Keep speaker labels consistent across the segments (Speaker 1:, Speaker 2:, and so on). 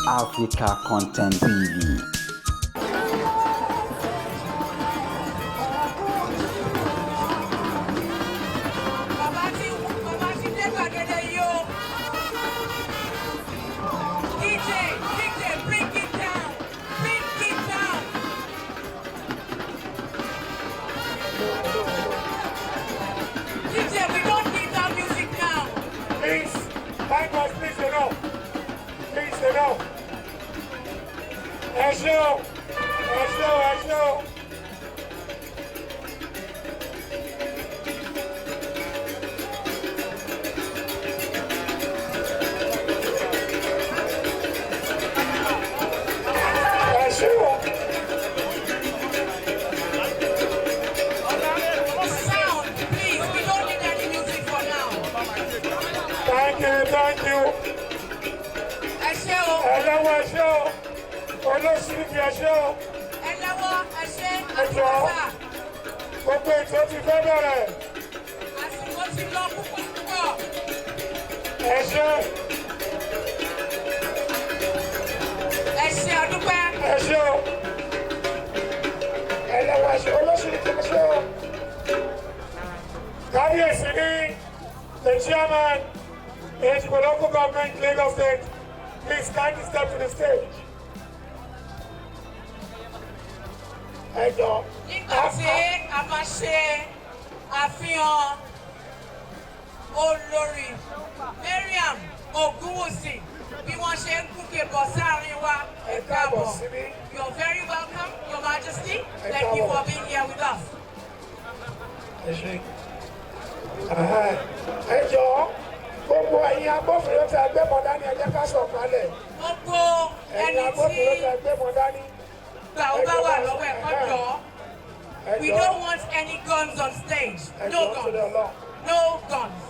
Speaker 1: Africa Content TV.
Speaker 2: Bàbá tí bàbá tí dé gbàgede yìí o. DJ, DJ, bring it down, bring it down. DJ, we don't need that music now.
Speaker 3: Please, thank us, please enough. Please enough. Ẹ ṣé o, ẹ ṣé o, ẹ ṣé o. Ẹ ṣé o.
Speaker 2: Sound, please, we don't need any music for now.
Speaker 3: Thank you, thank you.
Speaker 2: Ẹ ṣé o.
Speaker 3: Ẹ lọ́wọ́, ẹ ṣé o. Olóṣèlú, ẹ ṣé o.
Speaker 2: Ẹ lọ́wọ́, ẹ ṣé.
Speaker 3: Ẹ jọ̀ọ́.
Speaker 2: Àdúgbò.
Speaker 3: Gbogbo ètò ti fẹ́ bẹ̀rẹ̀.
Speaker 2: Àsìkò ti lọ púpọ̀ púpọ̀.
Speaker 3: Ẹ ṣé.
Speaker 2: Ẹ ṣé, àdúpẹ́.
Speaker 3: Ẹ ṣé o. Ẹ lọ́wọ́, ẹ ṣé, olóṣèlú, ẹ ṣé o. Kábíyèsí ní the chairman, Ejigbo Local Government, Lagos State, please kindly step to the stage. Ẹ jọ̀ọ́.
Speaker 2: Nígbà tí a máa ṣe àfihàn Olórí Mariam Ogunwusi bí wọ́n ṣe ń gúnkè bọ̀ sáàrin wa.
Speaker 3: Ẹ káàbọ̀ síbí.
Speaker 2: You're very welcome, Your Majesty.
Speaker 3: Ẹ
Speaker 2: Thank you
Speaker 3: káàbọ̀.
Speaker 2: For being here with us.
Speaker 3: Ẹ ṣé. Ẹ jọ̀ọ́, gbogbo ẹ̀yin agbófinró tí a gbébọn dání, ẹ jẹ́ ká sọ̀kalẹ̀.
Speaker 2: Gbogbo
Speaker 3: Ẹ̀yin
Speaker 2: ẹni tí
Speaker 3: agbófinró tí a gbébọn dání.
Speaker 2: Gbà ó bá wà lọ́wọ́ ẹ̀ kọ́ jọ̀ọ́.
Speaker 3: Ẹ
Speaker 2: We
Speaker 3: jọ̀ọ́.
Speaker 2: Don't want any guns on stage.
Speaker 3: Ẹ
Speaker 2: No
Speaker 3: jọ̀ọ́ torí
Speaker 2: guns.
Speaker 3: Ọlọ́run.
Speaker 2: No guns.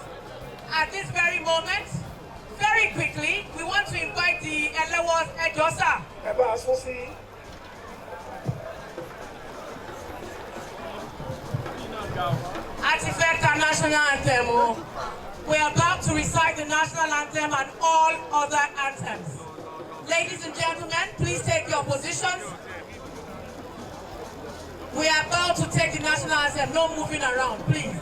Speaker 2: At this very moment, very quickly, we want to invite the Elewos Ejosa.
Speaker 3: Ẹ bá a sún sí.
Speaker 2: A ti fẹ́ ka national anthem o. We are about to recite the national anthem and all other anthems. Ladies and gentlemen, please take your positions. We are about to take the national anthem. No moving around, please.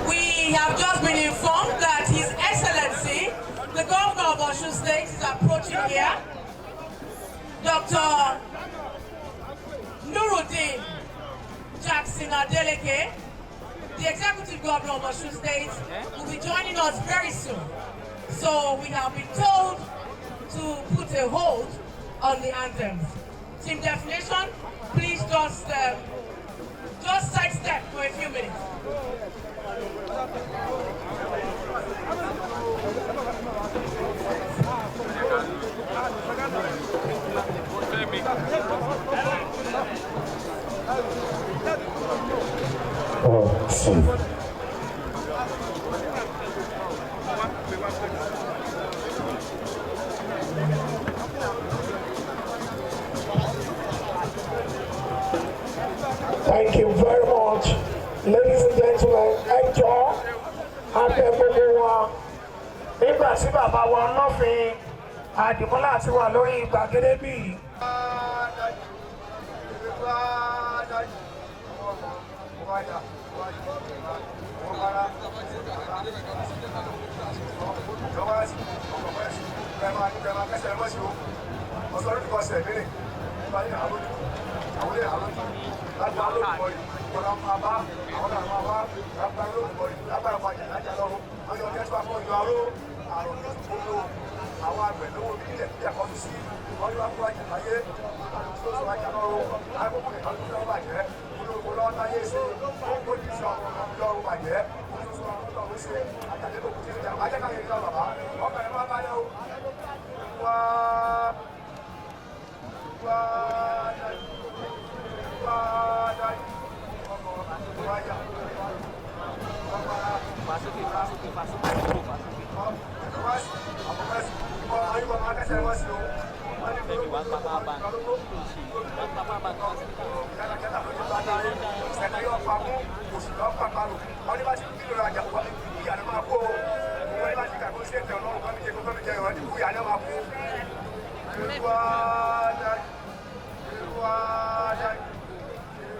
Speaker 2: We have just been informed that His Excellency, the Governor of Osun State, is approaching here. Dr. Nuruddin Jackson Adeleke, the Executive Governor of Osun State, will be joining us very soon. So we have been told to put a hold on the anthems. Team Definition, please just sidestep for a few minutes.
Speaker 3: One, two. Thank you very much. Ladies and gentlemen, ẹ jọ̀ọ́, a bẹ̀ gbogbo wa. Nígbà tí bàbá wa Ọlọ́fin Àdìmúlà ti wà lórí gbàgede bíi.
Speaker 4: Àwọn àgbẹ̀ lówó nílẹ̀ tí ẹ̀kọ́ fi sí wọ́n ní wọ́n kó àjà láyé tó sọ àjà lọ́rùn agbóhùn nìkan tó lọ́wọ́ bàjẹ́ olóko lọ́wọ́ táyé ṣe ó kó ní sọ lọ́rùn bàjẹ́ olóko lọ́wọ́ ṣe àjàdé kò tí ì jà ajẹ́káyé ní bàbá ọkàn ẹ̀ máa bá yẹ o. Wá wá wá ọkọ̀ wáyà
Speaker 5: Fásókè, fásókè, fásókè, fásókè. Wà á pa power bank. Kí ló ń ṣe? Wà á pa power bank wá sí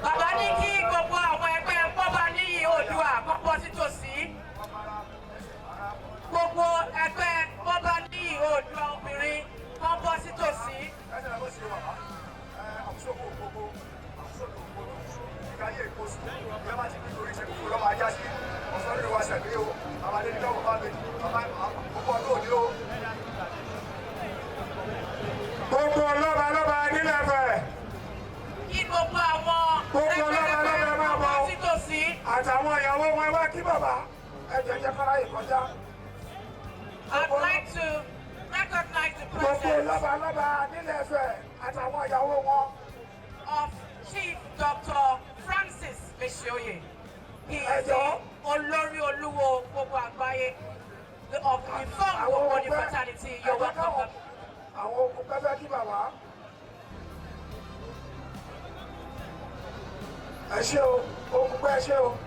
Speaker 2: Bàbá ní kí gbogbo àwọn ẹgbẹ́ Bọ́ba níyì Oòduà kó bọ́ sítòsí. Gbogbo ẹgbẹ́ Bọ́ba níyì Oòduà obìnrin kó bọ́ sítòsí.
Speaker 3: Gbogbo lọ́ba lọ́ba nílẹ̀ Ifẹ̀
Speaker 2: Kí gbogbo àwọn
Speaker 3: Gbogbo lọ́ba lọ́ba
Speaker 2: ẹgbẹ́
Speaker 3: máa
Speaker 2: kó bọ́
Speaker 3: bọ̀.
Speaker 2: sítòsí.
Speaker 3: Àtàwọn ìyàwó wọn wá kí bàbá. Ẹ jẹ́ jẹ́ kọ́lá yìí kọjá.
Speaker 2: I'd like to recognize the
Speaker 3: Gbogbo
Speaker 2: presence
Speaker 3: lọ́ba lọ́ba nílẹ̀ Ifẹ̀ àtàwọn ìyàwó wọn.
Speaker 2: of Chief Dr. Francis Meshioye. He is the
Speaker 3: Ẹjọ́.
Speaker 2: Olórí Olúwo gbogbo àgbáyé of Reformed
Speaker 3: Àwọn
Speaker 2: Ogboni
Speaker 3: ogun pẹ́-
Speaker 2: Fraternity. You're
Speaker 3: ẹ jẹ́
Speaker 2: welcome.
Speaker 3: Àwọn ogun pẹ́fẹ́ kí bàbá. Ẹ ṣé o, ogun pẹ́, ẹ ṣé o.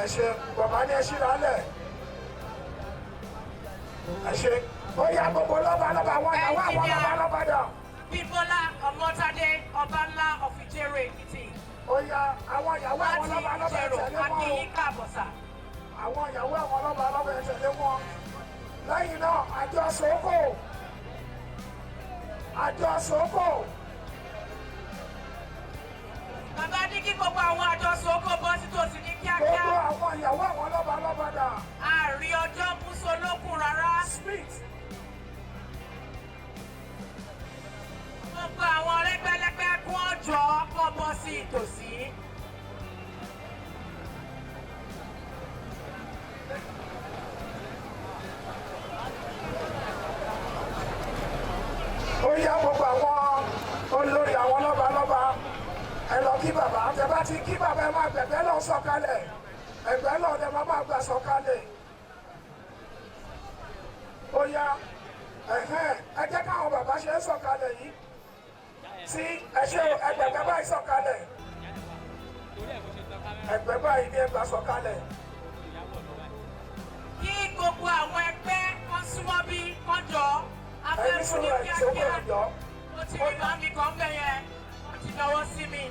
Speaker 3: Ẹ ṣé, bàbá ní ẹ ṣí lálẹ̀. Ẹ ṣé. Ó yá, gbogbo lọ́ba lọ́ba, àwọn ìyàwó àwọn lọ́ba lọ́ba dà.
Speaker 2: Bímbọ́lá Ọmọ́tádé, Ọbánlá of Ìjẹ̀rò Èkìtì.
Speaker 3: Ó yá, àwọn ìyàwó àwọn
Speaker 2: Láti
Speaker 3: lọ́ba lọ́ba, ẹ
Speaker 2: Ìjẹ̀rò,
Speaker 3: tẹ̀lé wọn o.
Speaker 2: A kí yín káàbọ̀ sà.
Speaker 3: Àwọn ìyàwó àwọn lọ́ba lọ́ba, ẹ tẹ̀lé wọn. Lẹ́yìn náà, àjọ sókò. Àjọ sókò.
Speaker 2: Bàbá ní kí gbogbo àwọn àjọ sókò bọ́ sítòsí ní kíákíá.
Speaker 3: Gbogbo àwọn ìyàwó àwọn lọ́ba lọ́ba dà.
Speaker 2: Àrí ọjọ́ músolókun rárá.
Speaker 3: Smith.
Speaker 2: Gbogbo àwọn lẹ́gbẹ́lẹ́gbẹ́ kún ọjọ́ kọ́ bọ́ sí ìtòsí.
Speaker 3: Ó yá, gbogbo àwọn olórí àwọn lọ́ba lọ́ba, ẹ lọ kí bàbá. Tẹ bá ti kí bàbá, ẹ máa gbẹ̀gbẹ́ lọ sọ̀kalẹ̀. Ẹgbẹ́ lọ lẹ máa gbà sọ̀kalẹ̀. Ó yá, ẹ̀hẹ́n, ẹ jẹ́ káwọn bàbá ṣe é sọ̀kalẹ̀ yìí sí. Ẹ ṣe o, ẹgbẹ̀gbẹ́ báyìí sọ̀kalẹ̀.
Speaker 5: Torí ẹ̀ mo ṣe tan kámẹ́rà.
Speaker 3: Ẹgbẹ́ báyìí ni ẹ gbà sọ̀kalẹ̀.
Speaker 5: Ìyàwó ọ̀dọ́ báyìí.
Speaker 2: Kí gbogbo àwọn ẹgbẹ́ kan súnmọ́ bí kán jọ
Speaker 3: Ẹni
Speaker 2: afẹ́fún ní
Speaker 3: sọ̀rọ̀ ẹ̀ sókè
Speaker 2: kíákíá.
Speaker 3: ẹ̀jọ́.
Speaker 2: Mo ti rí màmí kan bẹ̀ yẹn, wọ́n ti náwó sí mi.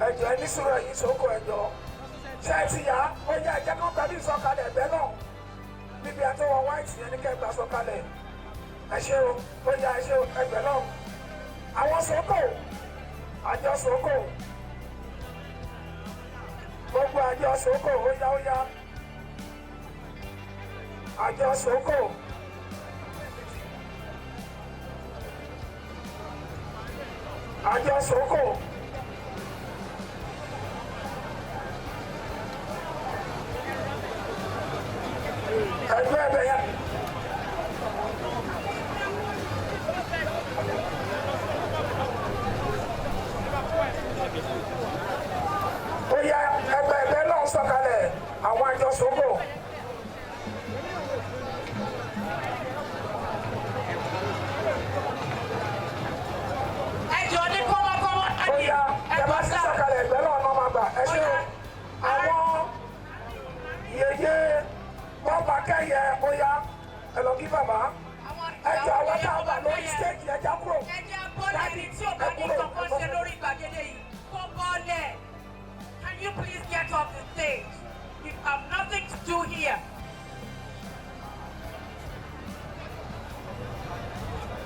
Speaker 3: Ẹjọ́, ẹni sọ̀rọ̀ ẹ̀yìn sókò, ẹjọ́ ṣé ẹ ti yá? Ó yá, ẹjẹ́ kan gbàdí sọ̀kalẹ̀. Ẹgbẹ́ náà níbi àtọwọ́ white yẹn ní kẹ́ gbà sọ̀kalẹ̀. Ẹ ṣé o, ó yá, ẹ ṣé o. Ẹgbẹ́ náà, àwọn sókò, àjọ sókò, gbogbo àjọ sókò, ó yá, ó yá, àjọ sókò. Àjọ sókò. Ẹgbẹ́ ẹbẹ̀ yẹn. Ó yá, ẹgbẹ́ ẹgbẹ́ náà sọ̀kalẹ̀, àwọn àjọ sókò.
Speaker 2: Ẹ jọ ní kọ́mọkọ́mọ.
Speaker 3: Ó yá, ẹ bá sí sọ̀kalẹ̀, ẹgbẹ́ náà náà máa gbà. Ẹ ṣé o. Àwọn yèyé bọ́ọ̀bà kẹ́yẹ, ó yá, ẹ lọ kí bàbá. Ẹ jọ, àwọn tá a wà lórí stage, ẹ já kúrò.
Speaker 2: Ẹ jẹ́ bọ́lẹ̀, ẹni tí ò bá ní kankan ṣe lórí gbàgede yìí kó bọ́lẹ̀. Can you please get off the stage? You have nothing to do here.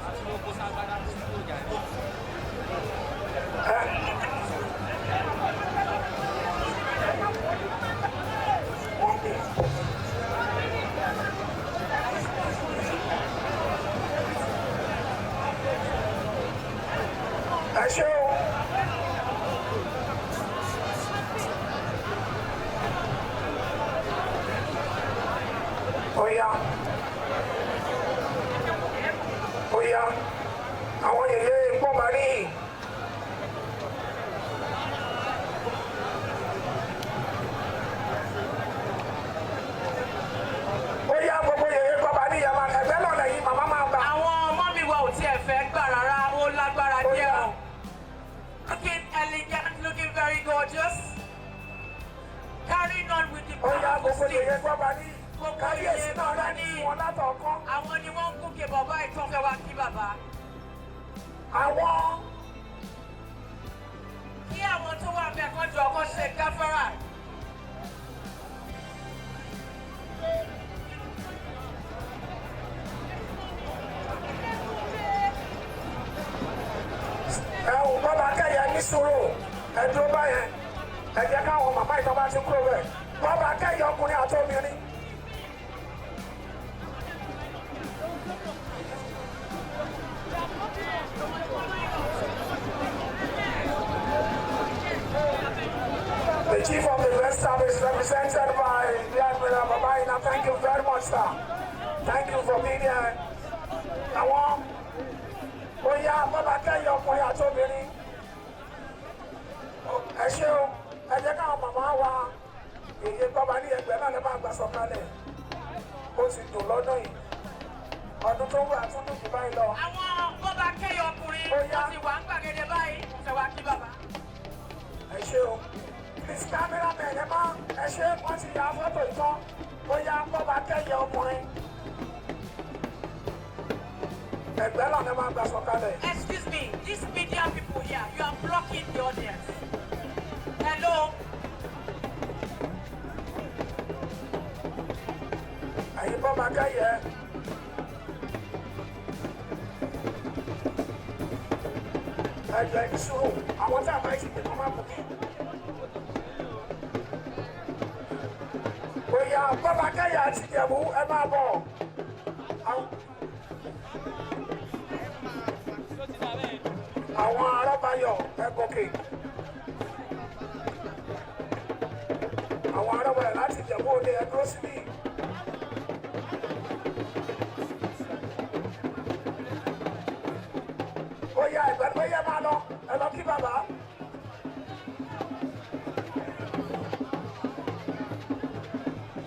Speaker 5: Àti ló kó ságbádá sí ọjà rẹ̀.
Speaker 3: Ẹ ṣé o. Ó yá, ó yá, àwọn yèyé pọ́nmarí. Ó yá, gbogbo yèyé pọ́nmarí yẹn máa ẹgbẹ́ náà lẹ́yìn màmá máa gbà.
Speaker 2: Àwọn ọmọ mi wa ò tiẹ̀ fẹ́ Going on with the
Speaker 3: Ó yá,
Speaker 2: powerful
Speaker 3: gbogbo
Speaker 2: stick.
Speaker 3: yèyé gbọ́ba ní.
Speaker 2: Gbogbo
Speaker 3: Kábíyèsí
Speaker 2: yèyé
Speaker 3: náà
Speaker 2: Gbọ́ba
Speaker 3: rẹ́ ní
Speaker 2: ní.
Speaker 3: wọn látọ̀ọ́kán.
Speaker 2: Àwọn ni wọ́n ń gòkè bàbá ìtàn fẹ́ wá kí bàbá.
Speaker 3: Àwọn
Speaker 2: Kí àwọn tó wà bẹ́ẹ̀ kọ́ jọ kọ́ ṣe gáfárà.
Speaker 3: Ẹ ò bọ́ba kẹ́yẹ ní sùúrù, ẹ dúró báyẹn, ẹ jẹ́ káwọn màmá ìtàn bá ti kúrò bẹ́ẹ̀. Bọ́ba kẹ́yẹ ọkùnrin àti obìnrin. The Chief of the West Service, represented by the Admiral Babaina, thank you very much, sir. Thank you for being here. Àwọn ó yá, bọ́ba kẹ́yẹ ọkùnrin àti obìnrin. Ẹ ṣé o, ẹ jẹ́ káwọn màmá wa èyí gbọ́ba ní ẹgbẹ́ náà lè máa gbà sọ̀kalẹ̀. Ó ti dùn lọ́dún yìí. Ọdún tó wà tún dùn jù báyìí lọ.
Speaker 2: Àwọn bọ́ba kẹ́yẹ ọkùnrin
Speaker 3: Ó yá.
Speaker 2: wọ́n ti wà ń gbàgede báyìí, wọ́n fẹ́ wá kí bàbá.
Speaker 3: Ẹ ṣé o. Please, cameraman, ẹ má ẹ ṣé, wọ́n ti ya fọ́tò ìtàn. Ó yá, bọ́ba kẹ́yẹ ọkùnrin. Ẹgbẹ́ náà lè máa gbà sọ̀kalẹ̀.
Speaker 2: Excuse me, these media people here, you are blocking the audience. Hello.
Speaker 3: Ẹ̀yin bọ́ba kẹ́yẹ. Ẹ jẹ́ ìṣòro àwọn tí a bá ti tètè máa bù kí. Ó yá, bọ́ba kẹ́yẹ àti Ìjẹ̀bú, ẹ máa bọ̀.
Speaker 5: Tó ti dà bẹ́ẹ̀.
Speaker 3: Àwọn arábáyọ̀, ẹ gòkè. Àwọn arábáyọ̀ láti Ìjẹ̀bú Òde, ẹ dúró síbí. Ó yá, ìgbà tó yẹ máa lọ, ẹ lọ kí bàbá.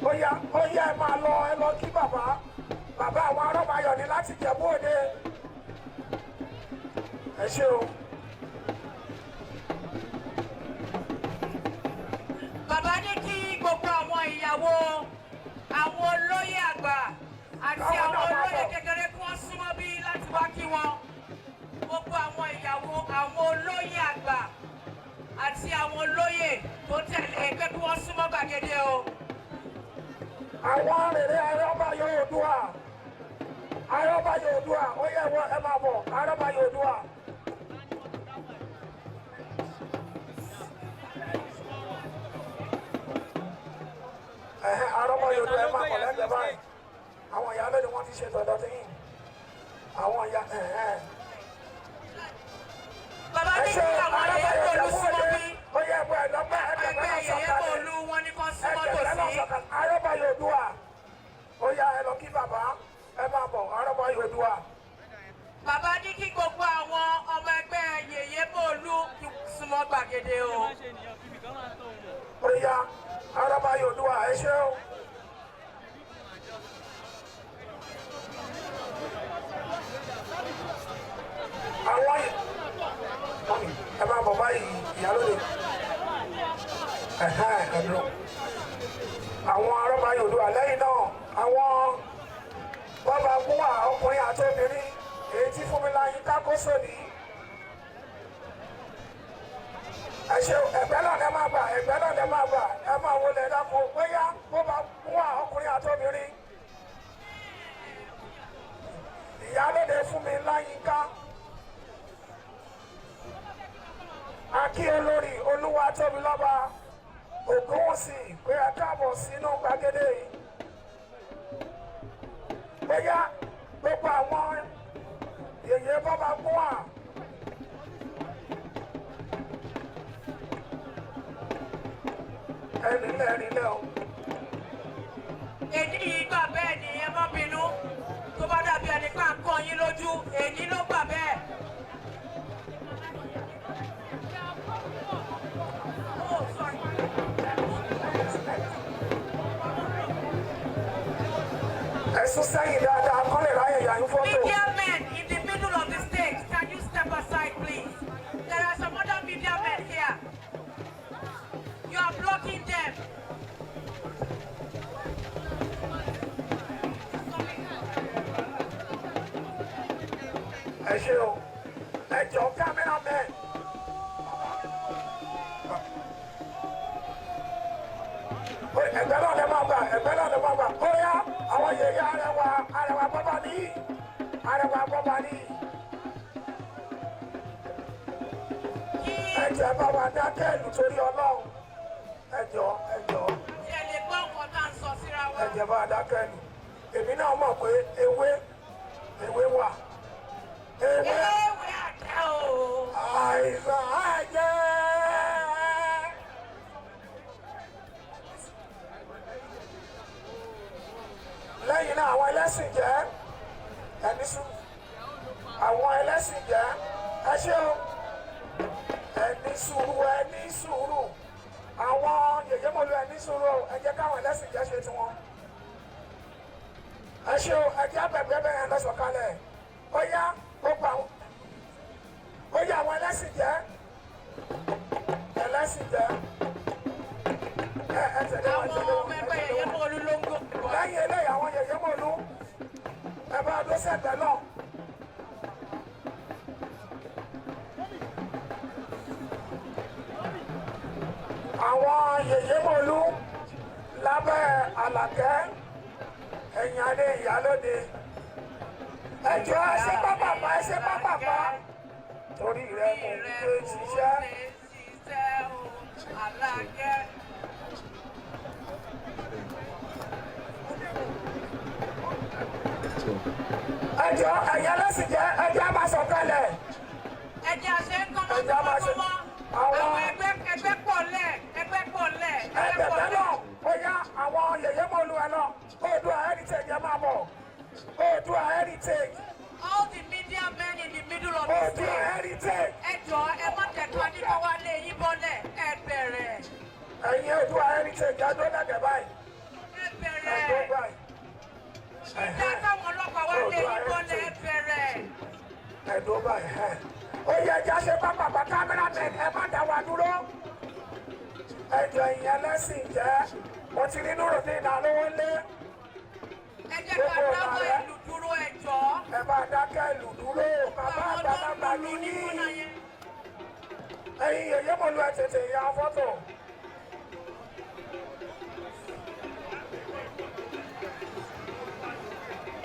Speaker 3: Ó yá, ó yá, ẹ máa lọ, ẹ lọ kí bàbá. Bàbá àwọn arábáyọ̀ ní láti Ìjẹ̀bú Òde. Ẹ ṣé o.
Speaker 2: Bàbá ní kí gbogbo àwọn ìyàwó àwọn olóyè àgbà àti
Speaker 3: Káwọn
Speaker 2: àwọn
Speaker 3: náà máa
Speaker 2: olóyè
Speaker 3: bọ̀.
Speaker 2: kékeré kí wọ́n súnmọ́ bí láti wá kí wọn. Gbogbo àwọn ìyàwó àwọn olóyè àgbà àti àwọn olóyè tó tẹ̀lé pé kí wọ́n súnmọ́ gbàgede o.
Speaker 3: Àwọn rèrè arọ́báyọ̀ Oòduà, arọ́báyọ̀ Oòduà, ó yẹ wọ, ẹ máa bọ̀, arọ́báyọ̀ Oòduà. Ẹ̀hẹ́n, arọ́báyọ̀ Oòduà, ẹ máa bọ̀ lẹ́gbẹ̀ẹ́ báyìí. Àwọn ìyá lónìí, wọ́n ti ṣe tọ̀dọ̀ tí yìí. Àwọn ìyá, ẹ̀hẹ́n.
Speaker 2: Bàbá
Speaker 3: Ẹ
Speaker 2: ní
Speaker 3: ṣe
Speaker 2: kí àwọn
Speaker 3: arọ́báyọ̀
Speaker 2: yèyé bòlú
Speaker 3: Ìjẹ̀bú
Speaker 2: súnmọ́
Speaker 3: Òde,
Speaker 2: bí.
Speaker 3: ó yẹ ẹ̀bùn ẹ̀ lọ́gbẹ́ ẹgbẹ̀gbẹ́
Speaker 2: Ẹgbẹ́
Speaker 3: náà
Speaker 2: yèyé
Speaker 3: sọ̀kalẹ̀.
Speaker 2: bòlú wọn ní kán súnmọ́
Speaker 3: Ẹgbẹ̀gbẹ́ náà
Speaker 2: tòsí.
Speaker 3: sọ̀kalẹ̀. Arọ́báyọ̀ Oòduà, ó yá, ẹ lọ kí bàbá, ẹ máa bọ̀, arọ́báyọ̀ Oòduà.
Speaker 2: Bàbá ní kí gbogbo àwọn ọmọ ẹgbẹ́ yèyé bòlú súnmọ́ gbàgede o.
Speaker 5: Ṣé máa ń ṣe nìyẹn? Ibì kan máa ń tó òun.
Speaker 3: Ó yá, arọ́báyọ̀ Oòduà, ẹ ṣé o. Àwọn yìí, mummy, ẹ máa bọ̀ báyìí, ìyálóde. Ẹ̀hẹ́n, ẹ dúró. Àwọn arọ́báyọ̀ Oòduà, lẹ́yìn náà àwọn bọ́ba gúnwà ọkùnrin àti obìnrin, èyí tí Fúnmiláyín kákóso ní. Ẹ ṣe, ẹgbẹ́ náà lẹ máa gbà, ẹgbẹ́ náà lẹ máa gbà, ẹ máa wọlé dákun. Bóyá bọ́ba gúnwà ọkùnrin àti obìnrin. Ìyálóde Fúnmiláyínká. Akí olórí olúwa tóbi lọ́ba Ògúnwùsì pé ẹ káàbọ̀ sínú gbàgede yìí. Bóyá gbogbo àwọn yèyé bọ́ba gúnwà. Ẹ̀rìnlẹ̀, ẹ̀rìnlẹ̀ o.
Speaker 2: Èyí yìí gbà bẹ́ẹ̀ ni, ẹ má bínú tó bá dàbí ẹni pé à ń kọ́ yín lójú, èyí ló gbà bẹ́ẹ̀. Oh, sorry.
Speaker 3: Ẹ sún sẹ́yìn dáadáa kọ́ lè ráyè yà yín fọ́tò.
Speaker 2: Media men in the middle of the stage, can you step aside, please? There are some other media men here. You are blocking them.
Speaker 3: Ẹ ṣé o. Ẹ jọ, cameraman. Ẹgbẹ́ náà lè máa gbà, ẹgbẹ́ náà lè máa gbà. Ó yá, àwọn yèyé arẹwà, arẹwà bọ́bá ní, arẹwà bọ́bá ní. Ẹ jọ̀ọ́, ẹ bá wa dákẹ́ ìlú torí Ọlọ́run. Ẹ jọ̀ọ́, ẹ jọ̀ọ́.
Speaker 2: Tí ẹ lè gbọ́ nǹkan tá à ń sọ síra wa.
Speaker 3: Ẹ jẹ́ bá a dákẹ́ ìlú. Èmi náà mọ̀ pé ewé ewé wà. Ewé
Speaker 2: Ewé àdá o.
Speaker 3: àìsàn àjẹ́. Lẹ́yìn náà, àwọn ẹlẹ́sìn jẹ́ ẹni sùn. Àwọn ẹlẹ́sìn jẹ́, ẹ ṣé o. Ẹni sùúrù, ẹni sùúrù. Àwọn yèyémọ̀lú, ẹni sùúrù o. Ẹ jẹ́ káwọn ẹlẹ́sìn jẹ́ ṣe tiwọn. Ẹ ṣé o. Ẹ jẹ́ abẹ̀gbẹ́ bẹ́ẹ̀ lọ́sọ̀kalẹ̀. Ó yá, gbogbo àwọn, ó yá, àwọn ẹlẹ́sìn jẹ́, ẹlẹ́sìn jẹ́, ẹ tẹ̀lé wọn,
Speaker 2: Àwọn
Speaker 3: tẹ̀lé wọn,
Speaker 2: ọmọ
Speaker 3: ẹ
Speaker 2: ẹgbẹ́
Speaker 3: tẹ̀lé
Speaker 2: yẹyẹ
Speaker 3: wọn.
Speaker 2: mọ́lú ló ń gòkè bọ̀.
Speaker 3: Lẹ́yìn eléyìí, àwọn yèyémọ̀lú, ẹ bá dó sẹ́gbẹ̀ẹ́ náà. Àwọn yèyémọ̀lú lábẹ́ Àlàkẹ́ ẹ̀yìn adé ìyálóde, ẹ jọ̀ọ́, ẹ ṣe pápápá, ẹ ṣe pápápá, torí rẹ mò ń gbé ṣiṣẹ́.
Speaker 2: Ṣiṣẹ́ o, Àlàkẹ́.
Speaker 3: Ẹ jọ̀ọ́, ẹ̀yin ẹlẹ́sìn jẹ́, ẹ jẹ́ á máa sọ̀kalẹ̀.
Speaker 2: Ẹ jẹ́ àṣẹ ń kọ́
Speaker 3: Ẹ jẹ́ á máa ṣe-
Speaker 2: mọ́.
Speaker 3: Àwọn-
Speaker 2: Àwọn ẹgbẹ́, ẹgbẹ́ pọ̀ lẹ̀, ẹgbẹ́ pọ̀ lẹ̀, ẹgbẹ́ pọ̀
Speaker 3: Ẹgbẹ̀gbẹ́
Speaker 2: lẹ̀.
Speaker 3: náà, ó yá, àwọn yèyémọ̀lú ẹ náà, Oòduà Heritage, ẹ máa bọ̀. Oòduà Heritage.
Speaker 2: All the media men in the middle of the
Speaker 3: Oòduà
Speaker 2: stage.
Speaker 3: Heritage.
Speaker 2: Ẹ jọ̀ọ́, ẹ má jẹ́ ká ní kó wá lé yín bọ́lẹ̀. Ẹ bẹ̀rẹ̀.
Speaker 3: Ẹ̀yin Oòduà Heritage, ẹ dó lẹ́gẹ̀ẹ́ báyìí.
Speaker 2: Ẹ
Speaker 3: Ẹ dó
Speaker 2: bẹ̀rẹ̀.
Speaker 3: báyìí.
Speaker 2: Ìjà káwọn ọlọ́pàá wá lé yín bọ́lẹ̀. Ẹ bẹ̀rẹ̀.
Speaker 3: Ẹ dó báyìí ẹ. Ó yẹ, ẹja ṣe pápápá. Cameraman, ẹ má dá wa dúró. Ẹ jọ̀ọ́, ẹ̀yin ẹlẹ́sìn jẹ́, mo ti rí Nurudeen ìdálówó lé.
Speaker 2: Ẹ jẹ́ ká dáwọ́ ìlú dúró, ẹ jọ̀ọ́.
Speaker 3: Ẹ bá dákẹ́ ìlú dúró, bàbá
Speaker 2: Àwọn tó ń
Speaker 3: àgbàlagbà
Speaker 2: lùlù
Speaker 3: ní
Speaker 2: ní kọ́nà yẹn.
Speaker 3: Ẹ̀yin yèyémọ̀lú, ẹ tètè ya fọ́tò.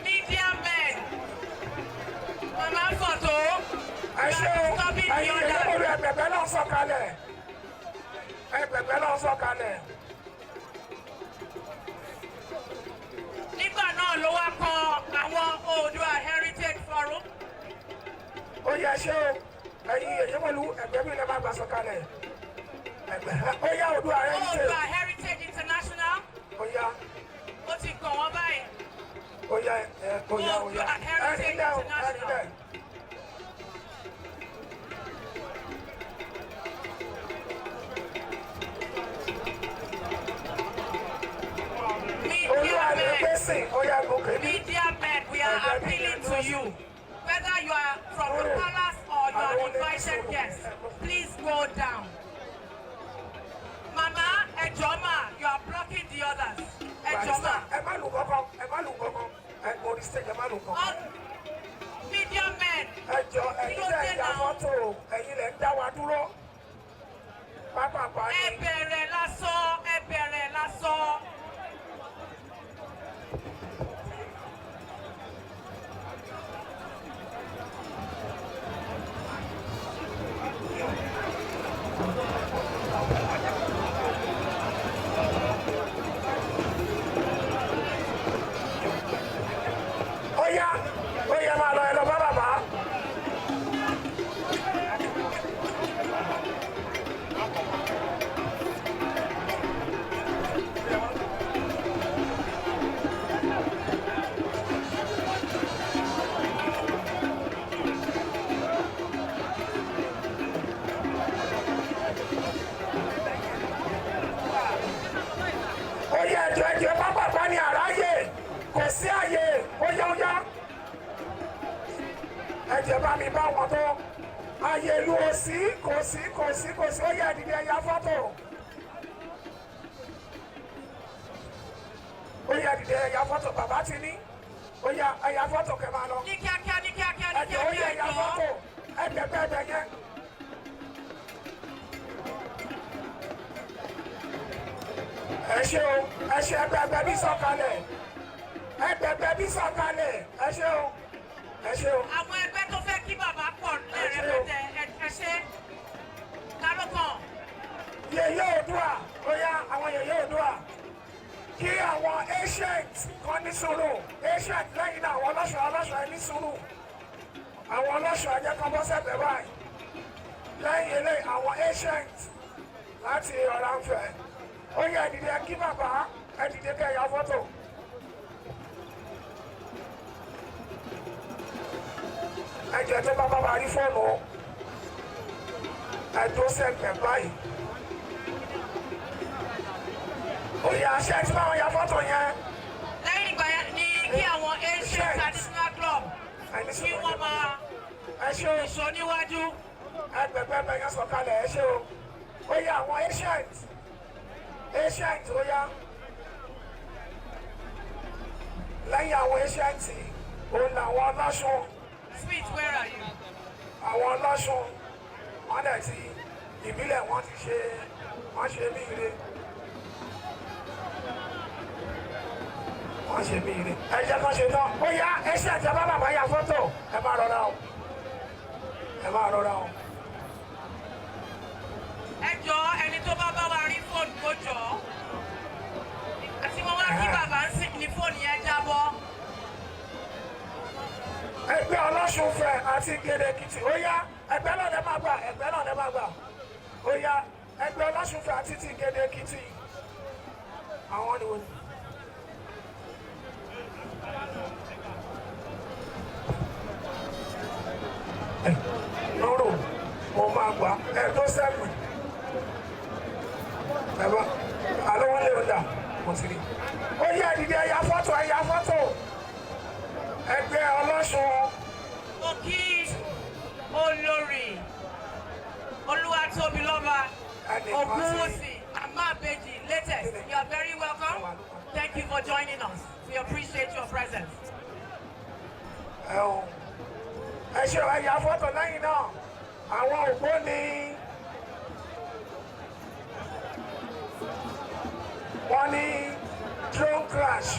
Speaker 2: Media men. Màmá fọ̀tò.
Speaker 3: Ẹ ṣé o.
Speaker 2: Stopping the
Speaker 3: Ẹ̀yin
Speaker 2: others.
Speaker 3: yèyémọ̀lú, ẹgbẹ̀gbẹ́ náà sọ̀kalẹ̀, ẹgbẹ̀gbẹ́ náà sọ̀kalẹ̀.
Speaker 2: Nígbà náà ló wá kọ àwọn Oòduà Heritage Forum.
Speaker 3: Ó yẹ, ṣé o. Ẹ̀yin yèyémọ̀lú, ẹgbẹ́ mi lè má gbà sọ̀kalẹ̀, ẹgbẹ́. Ó yá, Oòduà Heritage.
Speaker 2: Oòduà Heritage International.
Speaker 3: Ó yá.
Speaker 2: Ó ti kàn wọ́n báyìí.
Speaker 3: Ó yá ẹ, ó yá, ó yá.
Speaker 2: Oòduà Heritage
Speaker 3: Ẹ̀rí lẹ́ o, ẹ̀rí
Speaker 2: International.
Speaker 3: lẹ́.
Speaker 2: Media
Speaker 3: Olúwa lè
Speaker 2: men.
Speaker 3: gbèsè, ó yá, gòkè ní.
Speaker 2: Media men, we are appealing to you. Whether you are from the palace or you are invited guests, please go down. Mama, ẹ jọ̀ọ́ mà, you are blocking the others. Ẹ jọ̀ọ́ mà.
Speaker 3: Ẹ má lù kankan, ẹ má lù kankan, ẹ orí stage, ẹ má lù kankan.
Speaker 2: All media men,
Speaker 3: Ẹ jọ, ẹ̀yin lẹ ń ya fọ́tò, ẹ̀yin lẹ ń dá wa dúró, pápápá
Speaker 2: ẹ
Speaker 3: ni.
Speaker 2: Bẹ̀rẹ̀ lásán, ẹ bẹ̀rẹ̀ lásán.
Speaker 3: Ó yá, ó yá, máa lọ, ẹ lọ bá bàbá. Ó yá, ẹjọ, ẹjọ, pápápá ni, àráyè kò sí àyè. Ó yá, ó yá, ẹjẹ bá mi bá wọn tó àyè ìlú ò sí, kò sí, kò sí, kò sí. Ó yá, ìdílé, ẹyà fọ́tò. Ó yá, ìdílé, ẹyà fọ́tò. Bàbá ti ní, ó yá, ẹyà fọ́tò kẹ máa lọ.
Speaker 2: Ní kíákíá, ní kíákíá, ní
Speaker 3: Ẹjọ, ó yá,
Speaker 2: kíákíá,
Speaker 3: ẹyà
Speaker 2: ẹ jọ̀ọ́.
Speaker 3: Ṣé o, ẹ ṣé. Ẹgbẹgbẹ bí sọ̀kalẹ̀, ẹgbẹgbẹ bí sọ̀kalẹ̀. Ẹ ṣé o, ẹ ṣé o.
Speaker 2: Àwọn ẹgbẹ́ tó fẹ́ kí bàbá pọ̀ lẹ́rẹ̀pẹ̀tẹ̀, ẹ ṣé. Ta ló kàn?
Speaker 3: Yèyé Oòduà, ó yá, àwọn Yèyé Oòduà, kí àwọn ancient kan ní sùúrù, ancient. Lẹ́yìn náà, àwọn ọlọ́ṣọ́, ọlọ́ṣọ́, ẹ ní sùúrù. Àwọn ọlọ́ṣọ́, ẹ jẹ́ kán bọ́ sẹ́gbẹ̀ẹ́ báyìí. Lẹ́yìn eléyìí, àwọn ancient láti Ọ̀rànfẹ̀, ó yá, ẹ dìde kí bàbá, ẹ dìde kẹ́ ya fọ́tò. Ẹ jẹ́ tó bá bàbá rí fóònù, ẹ tó sẹ́gbẹ̀ẹ́ báyìí. Ó yá, ṣe tí báwọn ya fọ́tò yẹn.
Speaker 2: Lẹ́yìn ìgbà yẹn ni kí àwọn ancient traditional club
Speaker 3: Ẹni
Speaker 2: kí
Speaker 3: sọ̀rọ̀.
Speaker 2: wọ́n máa
Speaker 3: Ẹ ṣé o.
Speaker 2: ìṣó níwájú.
Speaker 3: Ẹgbẹ̀gbẹ̀ bẹ̀ yẹn sọ̀kalẹ̀, ẹ ṣé o. Ó yá, àwọn ancient, ancient, ó yá. Lẹ́yìn àwọn ancient, òun làwọn ọlọ́ṣun.
Speaker 2: Sweet, where are you?
Speaker 3: Àwọn ọlọ́ṣun, wọ́n dẹ̀ ti ìbílẹ̀, wọ́n ti ṣe, wọ́n ṣe bí ire, wọ́n ṣe bí ire. Ẹ jẹ́ kán ṣe tán. Ó yá, ancient, ẹ bá bàbá ya fọ́tò. Ẹ máa rọra o, ẹ máa rọra o.
Speaker 2: Ẹ jọ, ẹni tó bá bá wa rí fóònù kó jọ. Àti wọn wá kí bàbá ń sìn ní fóònù yẹn jábọ́.
Speaker 3: Ẹgbẹ́ ọlọ́ṣun fẹ́ àti Gèdè Èkìtì, ó yá, ẹgbẹ́ náà lè máa gbà, ẹgbẹ́ náà lè máa gbà. Ó yá, ẹgbẹ́ ọlọ́ṣun fẹ́ àti ti Gèdè Èkìtì, àwọn ni wọ́n ní. Lọ́rọ̀ mo máa gbà ẹ tó sẹ́gun ẹ bá alówó lè ń dà mo ti rí. Ó yá, ìdílé, ẹ̀yà fọ́tò, ẹ̀yà fọ́tò, ẹgbẹ́ ọlọ́ṣun.
Speaker 2: Mo kí olórí Olúwatóbilọ́ba Ògúnwùsì Amabeji latest. You are very welcome. Thank you for joining us. We appreciate your presence.
Speaker 3: Ẹ o, ẹ ṣe ẹ̀yà fọ́tò. Lẹ́yìn náà, àwọn ògbóni, wọ́n ní drone crash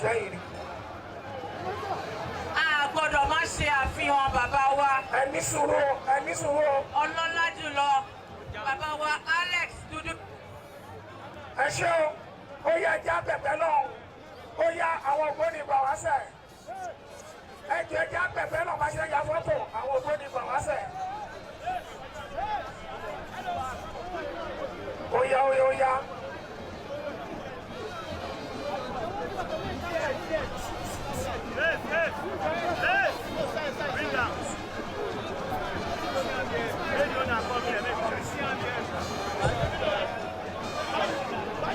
Speaker 3: sẹ́yìn ni.
Speaker 2: A gbọ́dọ̀ má ṣe àfihàn bàbá wa
Speaker 3: Ẹ ní sùúrù, ẹ ní sùúrù.
Speaker 2: ọlọ́lá jùlọ, bàbá wa Alex Dúdú.
Speaker 3: Ẹ ṣe o. Ó yá, ẹjẹ abẹ̀bẹ̀ náà. Ó yá, àwọn ògbóni gbà wá sẹ̀. Ẹ jẹ́ ẹjẹ abẹ̀bẹ̀ náà bá ṣe ya fọ́tò. Àwọn ògbóni gbà wá sẹ̀. Ó yá, ó yá, ó yá.
Speaker 5: Left, left, left. Bring down. Radio now come here, make sure.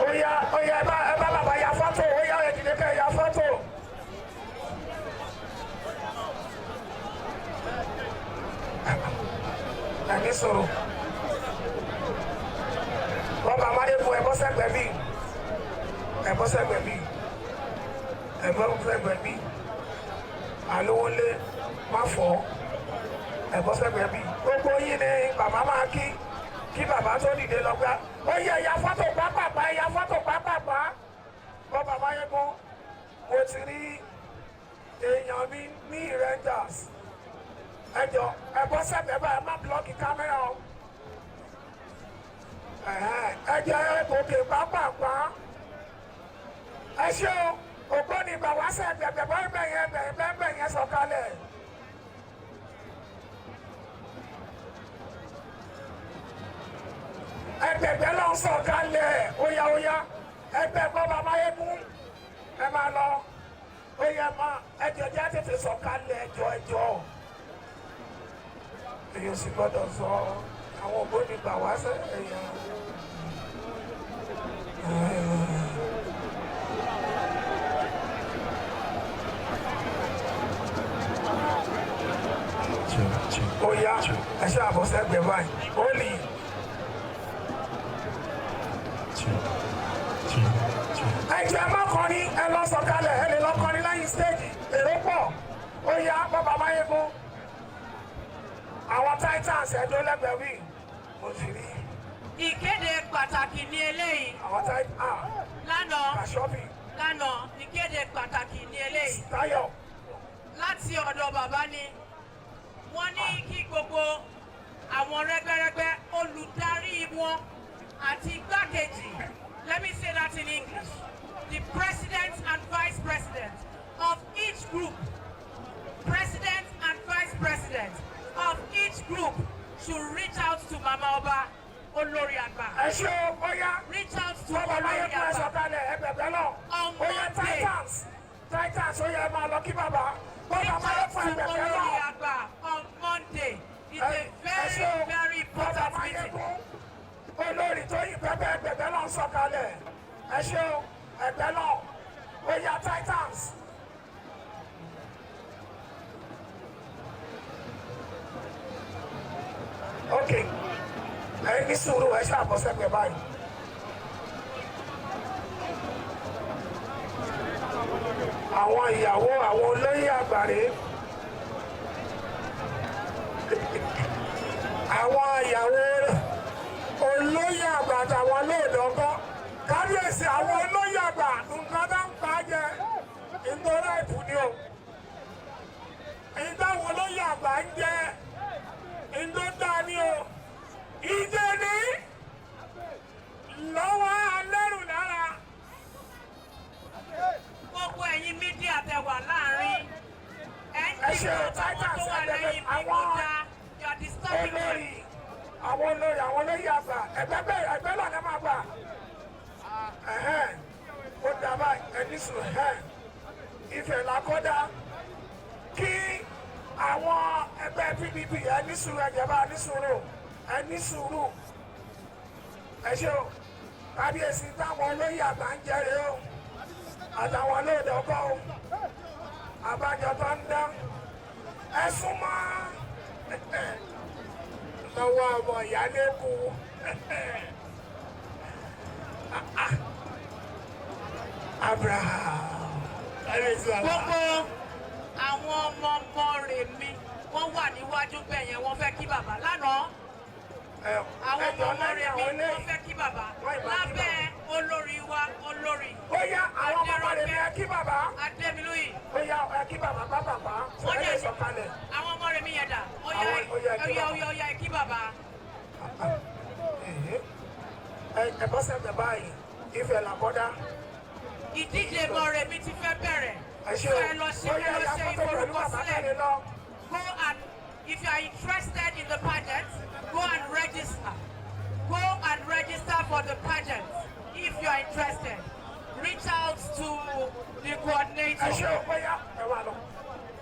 Speaker 3: Ó yá, ó yá, ẹ bá bàbá ya fọ́tò. Ó yá, ẹ dìde kẹ́ ya fọ́tò. Ẹ ní sọ̀rọ̀. Bọ́ba Amáyégun, ẹ bọ́ sẹ́gbẹ̀ẹ́ bí, ẹ bọ́ sẹ́gbẹ̀ẹ́ bí, ẹ bọ́ sẹ́gbẹ̀ẹ́ bí. Àlówólé má fọ́, ẹ bọ́ sẹ́gbẹ̀ẹ́ bí. Gbogbo yín ni bàbá máa kí kí bàbá tó dìde lọ gbá. Ó yẹ, ya fọ́tò pápápá, ya fọ́tò pápápá. Bọ́ba Amáyégun, mo ti rí èèyàn mi ní Rangers. Ẹ jọ, ẹ bọ́ sẹ́gbẹ̀ẹ́ báyìí, ẹ má block kámẹ́rà o. Ẹ̀hẹ́n, ẹ jẹ́ gòkè pápápá. Ẹ ṣé o. Ògbóni bàbá sẹ́gbẹ̀ẹ́ bẹ́ẹ̀ yẹn, bẹ́ẹ̀ bẹ́ẹ̀ yẹn sọ̀kalẹ̀. Ẹgbẹ̀gbẹ́ ló ń sọ̀kalẹ̀. Óyá, óyá, ẹgbẹ́ bọ́ba Máyégún, ẹ máa lọ. Ó yẹ máa ẹjọ jẹ́ tètè sọ̀kalẹ̀. Ẹjọ́, ẹjọ́, èyí ò sì gbọ́dọ̀ sọ àwọn ògbóni gbà wá sẹ́ èèyàn. Ó yá, ẹ ṣe àbọ̀sẹ́gbẹ̀ báyìí ó lì. Ẹ jẹ́ ẹ má kọrin, ẹ lọ sọ̀kalẹ̀, ẹ lè lọ kọrin lẹ́yìn stage, èrò pọ̀. Ó yá, bàbá Máyégún, àwọn Titans, ẹjọ́ lẹ́gbẹ̀ẹ́ wí mo sì rí.
Speaker 2: Ìkéde pàtàkì ní eléyìí.
Speaker 3: Àwọn táyì ah.
Speaker 2: Lánàá
Speaker 3: Kàṣọ́bì.
Speaker 2: lánàá, ìkéde pàtàkì ní eléyìí.
Speaker 3: Táyọ̀.
Speaker 2: Láti ọ̀dọ̀ bàbá ni wọ́n ní kí gbogbo àwọn rẹ́gbẹ́rẹ́gbẹ́, olùdarí wọn àti igbákejì. Let me say that in English: the president and vice president of each group, president and vice president of each group should reach out to Mama Ọba, Olórí Àgbà.
Speaker 3: Ẹ ṣe o, ó yá.
Speaker 2: Reach out to
Speaker 3: Bọ́ba
Speaker 2: Olórí
Speaker 3: Máyégún, ẹ
Speaker 2: Àgbà.
Speaker 3: sọ̀kalẹ̀ ẹgbẹ̀gbẹ́ náà.
Speaker 2: On
Speaker 3: Ó yá.
Speaker 2: Monday.
Speaker 3: Titans, Titans, ó yá, ẹ máa lọ kí bàbá. Bọ́ba
Speaker 2: Reach out
Speaker 3: Máyégún,
Speaker 2: to
Speaker 3: ẹgbẹ̀gbẹ́
Speaker 2: Olórí
Speaker 3: náà.
Speaker 2: Àgbà on Monday. It's a very, very
Speaker 3: Bọ́ba
Speaker 2: important meeting.
Speaker 3: Máyégún, olórí tó yí pẹ́pẹ́, ẹgbẹ̀gbẹ́ náà ń sọ̀kalẹ̀. Ẹ ṣe o, ẹgbẹ́ náà. Ó yá, Titans. Ok, ẹ ní sùúrù, ẹ ṣàbọ̀sẹ̀gbẹ̀ báyìí. Àwọn ìyàwó àwọn olóyè àgbàre, àwọn ìyàwó olóyè àgbà àtàwọn olóòdọ́gbọ́ kábíyèsí, àwọn olóyè àgbà, nǹkan tó ń pa jẹ ìtọ́lá ìfù ni o. Èyí táwọn olóyè àgbà ń jẹ ìtọ́ ni o. Ìjẹ ní lọ́wọ́ alẹ́rù lára.
Speaker 2: Gbogbo ẹ̀yin media tẹ wà láàrin, ẹ̀ ń
Speaker 3: Ẹ ṣe
Speaker 2: dìbò àwọn
Speaker 3: Titans
Speaker 2: tó wà
Speaker 3: ẹgbẹ̀gbẹ̀
Speaker 2: lẹ́yìn bí
Speaker 3: àwọn
Speaker 2: kò dáa. You are disturbing them.
Speaker 3: olórí, àwọn olórí, àwọn olóyè àgbà, ẹgbẹ́ bẹ́ẹ̀, ẹgbẹ́ náà ní máa gbà. Ẹ̀hẹ́n, ó dábàá, ẹni sùn. Ẹ̀hẹ́n, Ifẹ̀ làkọ́dá kí àwọn ẹgbẹ́ PDP, ẹni sùúrù, ẹ̀jẹ̀ bá ní sùúrù, ẹni sùúrù. Ẹ ṣe o, kábíyèsí, táwọn olóyè àgbà ń jẹrè o, àtàwọn olóòdò kọ́ o, àbájọ tó ń dán. Ẹ súnmọ́ lọ́wọ́ ọmọ ìyálé kú. Abraham, kábíyèsí bàbá.
Speaker 2: Gbogbo àwọn ọmọ ọmọ rẹ̀ mi, wọ́n wà níwájú bẹ́ẹ̀ yẹn, wọ́n fẹ́ kí bàbá lánàá.
Speaker 3: Ẹ
Speaker 2: Àwọn ọmọ
Speaker 3: ẹjọ́
Speaker 2: ọmọ
Speaker 3: lẹ́yìn
Speaker 2: rẹ̀ mi,
Speaker 3: àwọn
Speaker 2: wọ́n
Speaker 3: eléyìí
Speaker 2: fẹ́ kí bàbá
Speaker 3: Wọ́n ìbá kí.
Speaker 2: Lábẹ́ olórí wa, olórí
Speaker 3: Ó yá, àwọn ọmọ rẹ̀ mi, ẹ kí bàbá.
Speaker 2: Adémilúyì.
Speaker 3: Ó yá, ẹ kí bàbá bá bàbá.
Speaker 2: Wọ́n
Speaker 3: Ẹ lè
Speaker 2: dẹ̀
Speaker 3: sọ̀kalẹ̀.
Speaker 2: Àwọn ọmọ rẹ̀ mi yẹn dà? Ó yá.
Speaker 3: Ó yá, ẹ kí
Speaker 2: Ó yá.
Speaker 3: bàbá.
Speaker 2: Ó yá, ó yá, ẹ kí bàbá.
Speaker 3: Ẹ ẹ bọ́ sẹ́gbẹ̀ báyìí, Ifẹ̀ làkọ́dá.
Speaker 2: Ìdíje Mọ̀rẹ̀mí ti fẹ́ bẹ̀rẹ̀.
Speaker 3: Ẹ ṣe
Speaker 2: So
Speaker 3: o.
Speaker 2: ẹ lọ ṣe
Speaker 3: Ó
Speaker 2: ẹ
Speaker 3: yá,
Speaker 2: lọ
Speaker 3: ya
Speaker 2: ṣe
Speaker 3: fọ́tò pẹ̀lú bàbá
Speaker 2: ìforúkọsílẹ̀.
Speaker 3: káde lọ.
Speaker 2: Go and, if you are interested in the pageant, go and register. Go and register for the pageant if you are interested. Reach out to the
Speaker 3: Ẹ ṣe
Speaker 2: coordinator
Speaker 3: o, ó yá, ẹ wà lọ.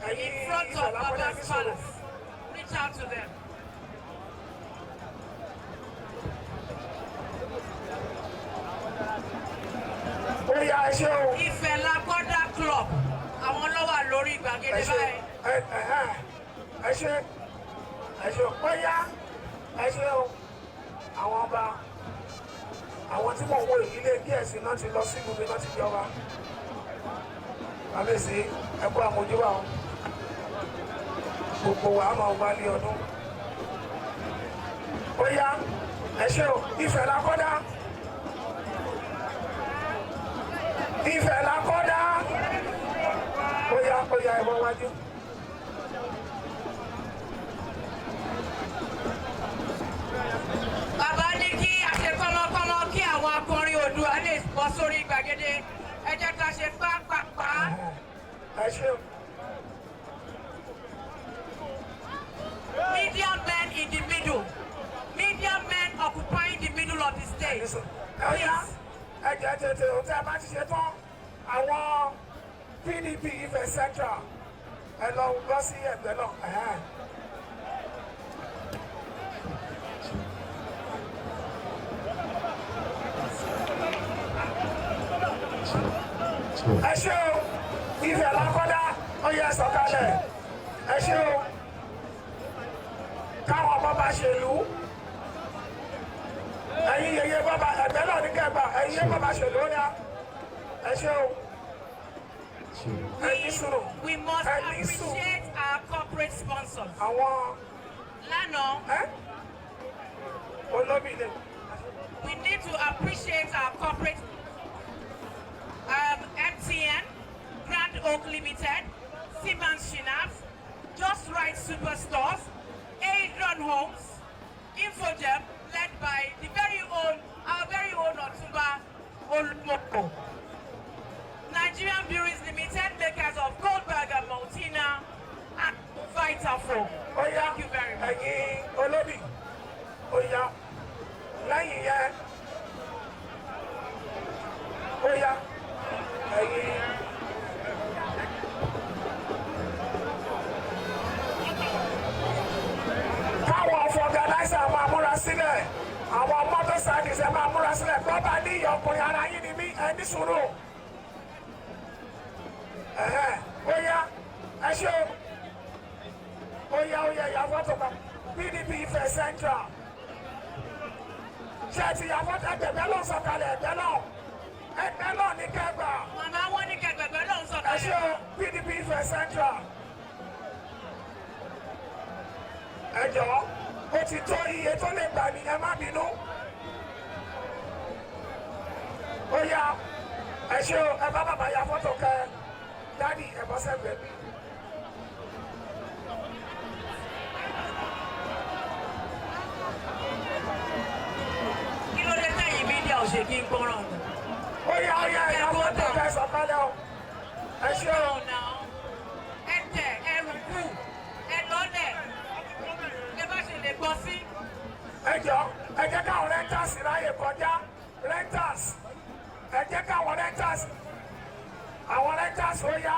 Speaker 3: Ẹ̀yin
Speaker 2: in front
Speaker 3: Ifẹ̀
Speaker 2: of
Speaker 3: làkọ́dá,
Speaker 2: Baba's
Speaker 3: ní sùúrù.
Speaker 2: palace. Reach out to them.
Speaker 3: Ó yá, ẹ ṣe o.
Speaker 2: Ifẹ̀ Lakọ́dá Club, àwọn ló wà lórí gbàgede
Speaker 3: Ẹ ṣe.
Speaker 2: báyìí.
Speaker 3: Ẹ ẹ ẹ ṣe, ẹ ṣe o, ó yá, ẹ ṣe o. Àwọn ọba, àwọn tí mò ń wo ìdílé díẹ̀ sí náà ti lọ sí ibùdó náà ti jọba. Kábíyèsí, ẹ kú àmójúbà o. Gbogbo wa máa wálé ọdún. Ó yá, ẹ ṣe o. Ifẹ̀ làkọ́dá, Ifẹ̀ làkọ́dá. Ó yá, ó yá, ẹ bọ́ wájú.
Speaker 2: Bàbá ní kí a ṣe kọ́mọkọ́mọ kí àwọn akọrin Oòduà lè bọ́ sórí gbàgede. Ẹ jẹ́ ká ṣe pápápá.
Speaker 3: Ẹ ṣe o.
Speaker 2: Media men in the middle. Media men occupying the middle of the stage.
Speaker 3: Ẹ yá, ẹ jẹ́ tètè o. Tẹ́ ẹ bá ti ṣe tán, àwọn PDP Ifẹ̀ Central, ẹ lọ gbọ́ sí ẹgbẹ́ náà. Ẹ̀hẹ́n. Ẹ ṣé o, Ifẹ̀ làkọ́dá, ó yẹ sọ̀kalẹ̀. Ẹ ṣé o, káwọn ọmọ bá ṣèlú, ẹ̀yin yeye bàbá, ẹgbẹ́ náà ní kẹgbà, ẹ̀yin yeye bàbá ṣèlú, ó yá, ẹ ṣé o, ẹ ní sùúrù.
Speaker 2: We must
Speaker 3: Ẹ ní sùúrù.
Speaker 2: Appreciate our corporate sponsors.
Speaker 3: Àwọn
Speaker 2: Lánàá,
Speaker 3: ẹ olóbìnrin.
Speaker 2: We need to appreciate our corporate MTN, Grand Oak Limited, Siemens Schnapps, Just Right Superstores, Adron Homes, Infogem, led by our very own Otunba Olumoko. Nigerian Breweries Limited, makers of Goldberg and Maltina, and Vitafoam.
Speaker 3: Ó yá.
Speaker 2: Thank you very much.
Speaker 3: Ẹ̀yin olóbì, ó yá, lẹ́yìn yẹn, ó yá, ẹ̀yin. Káwọn vulcanizer máa múra sílẹ̀, àwọn motorcyclist, ẹ máa múra sílẹ̀. Bọ́bá ní ìyá ọkùnrin ara yín ni mí, ẹ ní sùúrù. Ẹ̀hẹ́n, ó yá, ẹ ṣé o. Ó yá, ó yá, ìyá fọ́tò kan. PDP Ifẹ̀ Central, ṣé ẹ ti yà fọ́tò? Ẹgbẹ̀gbẹ́ ló ń sọ̀kalẹ̀, ẹgbẹ́ náà, ẹgbẹ́ náà ní kẹgbà.
Speaker 2: Màmá wọn ní kẹgbẹ̀gbẹ́ ló ń
Speaker 3: Ẹ ṣé
Speaker 2: sọ̀kalẹ̀.
Speaker 3: o, PDP Ifẹ̀ Central, ẹ jọ̀ọ́, ó ti tó iye tó lè gbà ní, ẹ má bínú. Ó yá, ẹ ṣé o. Ẹ bá bàbá ya fọ́tò kẹ. Daddy, ẹ bọ́ sẹ́gbẹ̀ẹ́ mi.
Speaker 2: Kí ló dé tẹ̀yìn media ò ṣe kí n gbọ́ràn nù?
Speaker 3: Ó yá, ó yá, ìyá fọ́tò kẹ, sọ̀kalẹ̀ o. Ẹ ṣé o.
Speaker 2: Down now. Ẹ tẹ̀, ẹ rùkú, ẹ lọ́lẹ̀. Ẹ bá ṣe lè gbọ́ sí.
Speaker 3: Ẹ jọ, ẹ jẹ́ káwọn renters ráyè kọjá. Renters, ẹ jẹ́ káwọn renters, àwọn renters, ó yá,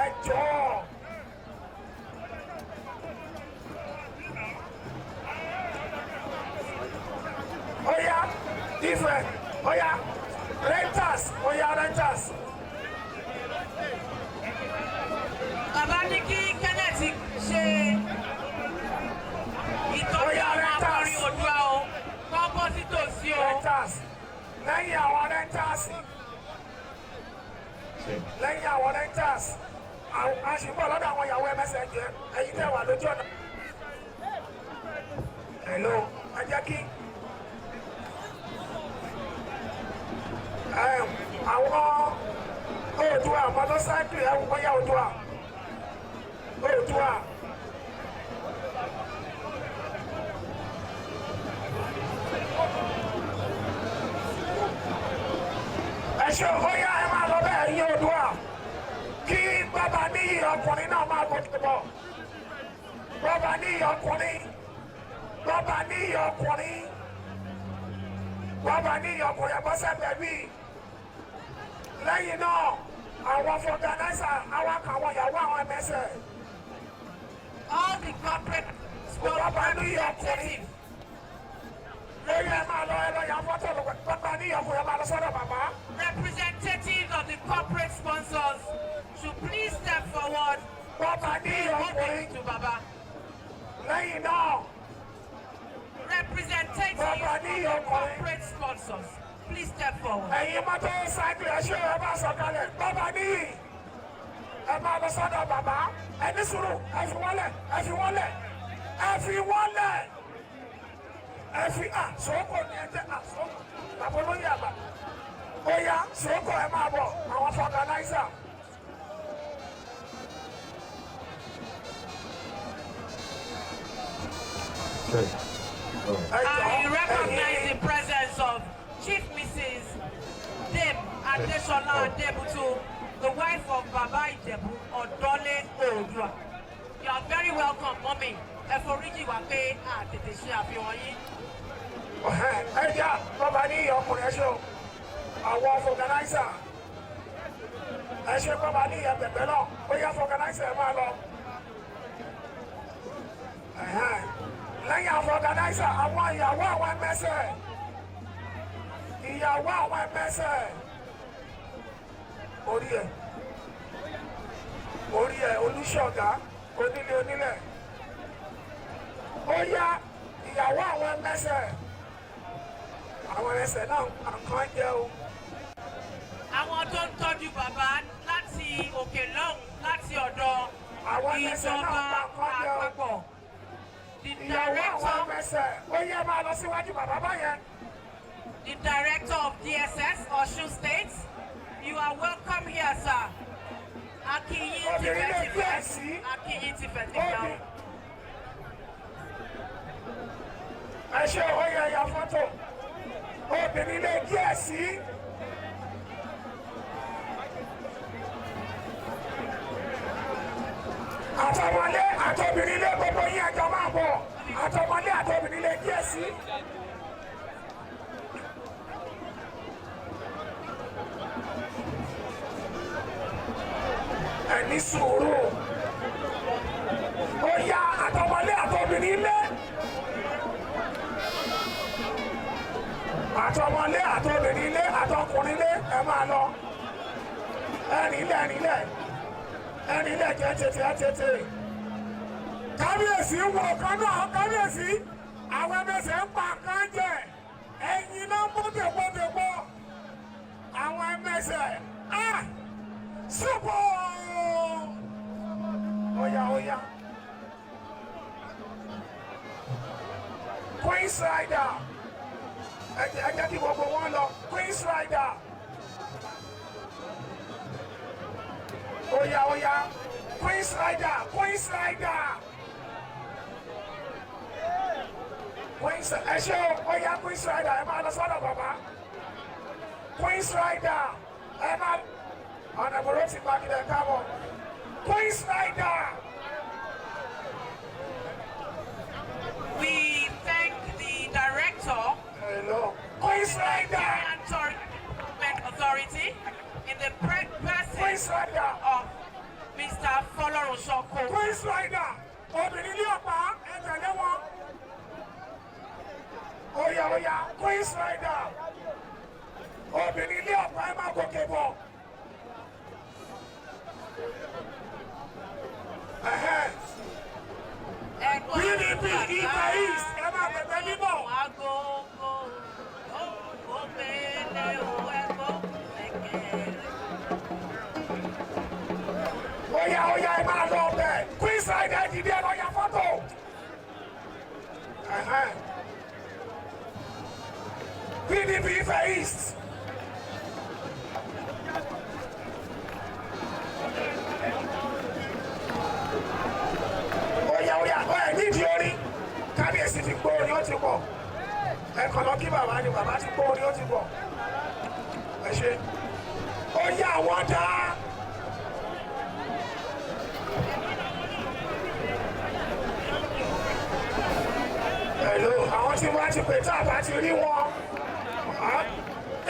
Speaker 3: ẹ jọ. Ó yá, Ifẹ̀, ó yá, renters, ó yá, renters.
Speaker 2: Bàbá ní kí Kenneth ṣe ìtọ́jú
Speaker 3: Ó yá,
Speaker 2: àwọn
Speaker 3: renters.
Speaker 2: akọrin Oòduà o. Kọ́ bọ́ sí tòsí o.
Speaker 3: Renters, lẹ́yìn àwọn renters, lẹ́yìn àwọn renters, àwọn aṣèbọ̀ lọ́dọ̀ àwọn ìyàwó MSN jẹ. Ẹ̀yin tẹ́ wà lójú ọ̀nà. Hello, ẹ jẹ́ kí àwọn Oòduà motorcycle ẹ̀ wọ́n yá. Oòduà, Oòduà. Ẹ ṣe, ó yá, ẹ máa lọ bẹ́ẹ̀ yín Oòduà. Kí bàbá níyì ọkùnrin náà máa gòkè bọ̀. Bàbá níyì ọkùnrin, bàbá níyì ọkùnrin, bàbá níyì ọkùnrin, ẹ̀bọ́ sẹ́gbẹ̀ẹ́ bíi. Lẹ́yìn náà, àwọn vulcanizer, awakọ̀, àwọn ìyàwó àwọn MSN.
Speaker 2: All the corporate
Speaker 3: Bàbá níyì ọkùnrin,
Speaker 2: representatives.
Speaker 3: lórí ẹ máa lọ, ẹ lọ yà fọ́tò. Bàbá níyì ọkùnrin, ẹ máa lọ sọ́dọ̀ bàbá.
Speaker 2: Representatives of the corporate sponsors should please step forward.
Speaker 3: Bàbá níyì ọkùnrin.
Speaker 2: Homage to Baba.
Speaker 3: Lẹ́yìn náà,
Speaker 2: Representatives
Speaker 3: Bàbá
Speaker 2: of
Speaker 3: ní
Speaker 2: the
Speaker 3: ọkùnrin.
Speaker 2: corporate sponsors, please step forward.
Speaker 3: Ẹ̀yin motorcycle, ẹ ṣé, ẹ máa sọ̀kalẹ̀. Bàbá níyì, ẹ máa lọ sọ́dọ̀ bàbá. Ẹ ní sùúrù, ẹ fi wọ́n lẹ̀, ẹ fi wọ́n lẹ̀, ẹ fi wọ́n lẹ̀, ẹ fi à sọ́kò ní ẹ jẹ́ à sọ́kò. Bàbá olóyè àgbà, ó yá, sọ́kò, ẹ máa bọ̀, àwọn vulcanizer. Ẹ
Speaker 2: I
Speaker 3: jọ̀ọ́,
Speaker 2: recognize
Speaker 3: ẹ̀yin
Speaker 2: the presence of Chief Mrs. Dame Adesola Adebutu, the wife of Baba Ijebu Odole Oòduà. You are very welcome, mommy. Ẹ foríjì wá pé a tètè ṣe àfihàn yín.
Speaker 3: Ẹ jẹ́ bàbá ní ọkùnrin, ẹ ṣé o. Àwọn vulcanizer, ẹ ṣe. Bàbá ní ẹgbẹ̀gbẹ̀ náà, ó yá, vulcanizer, ẹ máa lọ. Ẹ̀hẹ́n. Lẹ́yìn àwọn vulcanizer, àwọn ìyàwó àwọn MSN, ìyàwó àwọn MSN, orí ẹ̀, orí ẹ̀, olùṣọ́gà onílé onílẹ̀, ó yá, ìyàwó àwọn MSN, àwọn MSN náà nǹkan jẹ́ o.
Speaker 2: Àwọn tó ń tọ́jú bàbá láti òkè lọ́hùn, láti ọ̀dọ̀
Speaker 3: Àwọn MSN náà
Speaker 2: ìjọba
Speaker 3: nǹkan jẹ́ o.
Speaker 2: àpapọ̀. The
Speaker 3: Ìyàwó àwọn
Speaker 2: director
Speaker 3: MSN, ó yẹ, máa lọ síwájú bàbá báyẹn.
Speaker 2: the Director of DSS, Osun State. You are welcome here, sir. A kí yín
Speaker 3: Obìnrin lè
Speaker 2: tìfẹ́tìfẹ́.
Speaker 3: díẹ̀ sí.
Speaker 2: A kí yín tìfẹ́tìfẹ́.
Speaker 3: Obì. Ẹ ṣe òye ẹ̀yà fọ́tò. Obìnrin lè díẹ̀ sí. Àtọmọlé àtobìnrin lé gbogbo yín ẹjọ́ máa bọ̀. Àtọmọlé àtobìnrin lè díẹ̀ sí. Ẹ ní sùúrù. Ó yá, àtọmọlé àtobìnrin lé. Àtọmọlé àtobìnrin lé àtọkùnrin lé, ẹ máa lọ. Ẹrìn lẹ, ẹrìn lẹ, ẹrìn lẹ, jẹ tètè, ẹ tètè. Kábíyèsí wọ kan náà, kábíyèsí, àwọn ẹmẹsẹ̀ ń pa nǹkan jẹ. Ẹ̀yin náà mú dèpọ̀dèpọ̀. Àwọn ẹmẹsẹ̀ ah ṣùpọ̀. Óyá, óyá. Queen's Rider. Ẹ jẹ́ kí gbogbo wọn lọ. Queen's Rider. Óyá, óyá. Queen's Rider, Queen's Rider. Queen's, ẹ ṣé o, óyá, Queen's Rider, ẹ máa lọ sọ́dọ̀ bàbá. Queen's Rider, ẹ máa ọ̀nà ìbòrò ti gbàgede káàbọ̀. Queen's Rider.
Speaker 2: We thank the Director,
Speaker 3: Hello. Queen's Rider.
Speaker 2: Nigerian Tourism Authority, in the person
Speaker 3: Queen's Rider.
Speaker 2: of Mr. Folorunsho.
Speaker 3: Queen's Rider. Obìnrin ní ọ̀pá, ẹ tẹ̀lé wọn. Óyá, óyá, Queen's Rider. Obìnrin ní ọ̀pá, ẹ máa gòkè bọ̀. Ẹ̀hẹ́n. PDP Ifẹ̀ East, ẹ máa bẹ̀bẹ̀ níbọ̀.
Speaker 2: Agogo, òmèlè òwẹ́gbọ́, ẹ̀kẹ́rẹ́.
Speaker 3: Óyá, óyá, ẹ máa lọ ọbẹ̀. Queen's Rider, ẹ dìde, ẹ lọ ya fọ́tò. Ẹ̀hẹ́n. PDP Ifẹ̀ East. Óyá, óyá, ẹ nídìí orin. Kábíyèsí ti gbọ́ orin, ó ti pọ̀. Ẹ kàn lọ kí bàbá ni, bàbá ti gbọ́ orin, ó ti pọ̀. Ẹ ṣe. Óyá, àwọn dáa. Hello, àwọn tí wọ́n ti pè tá a bá ti rí wọn.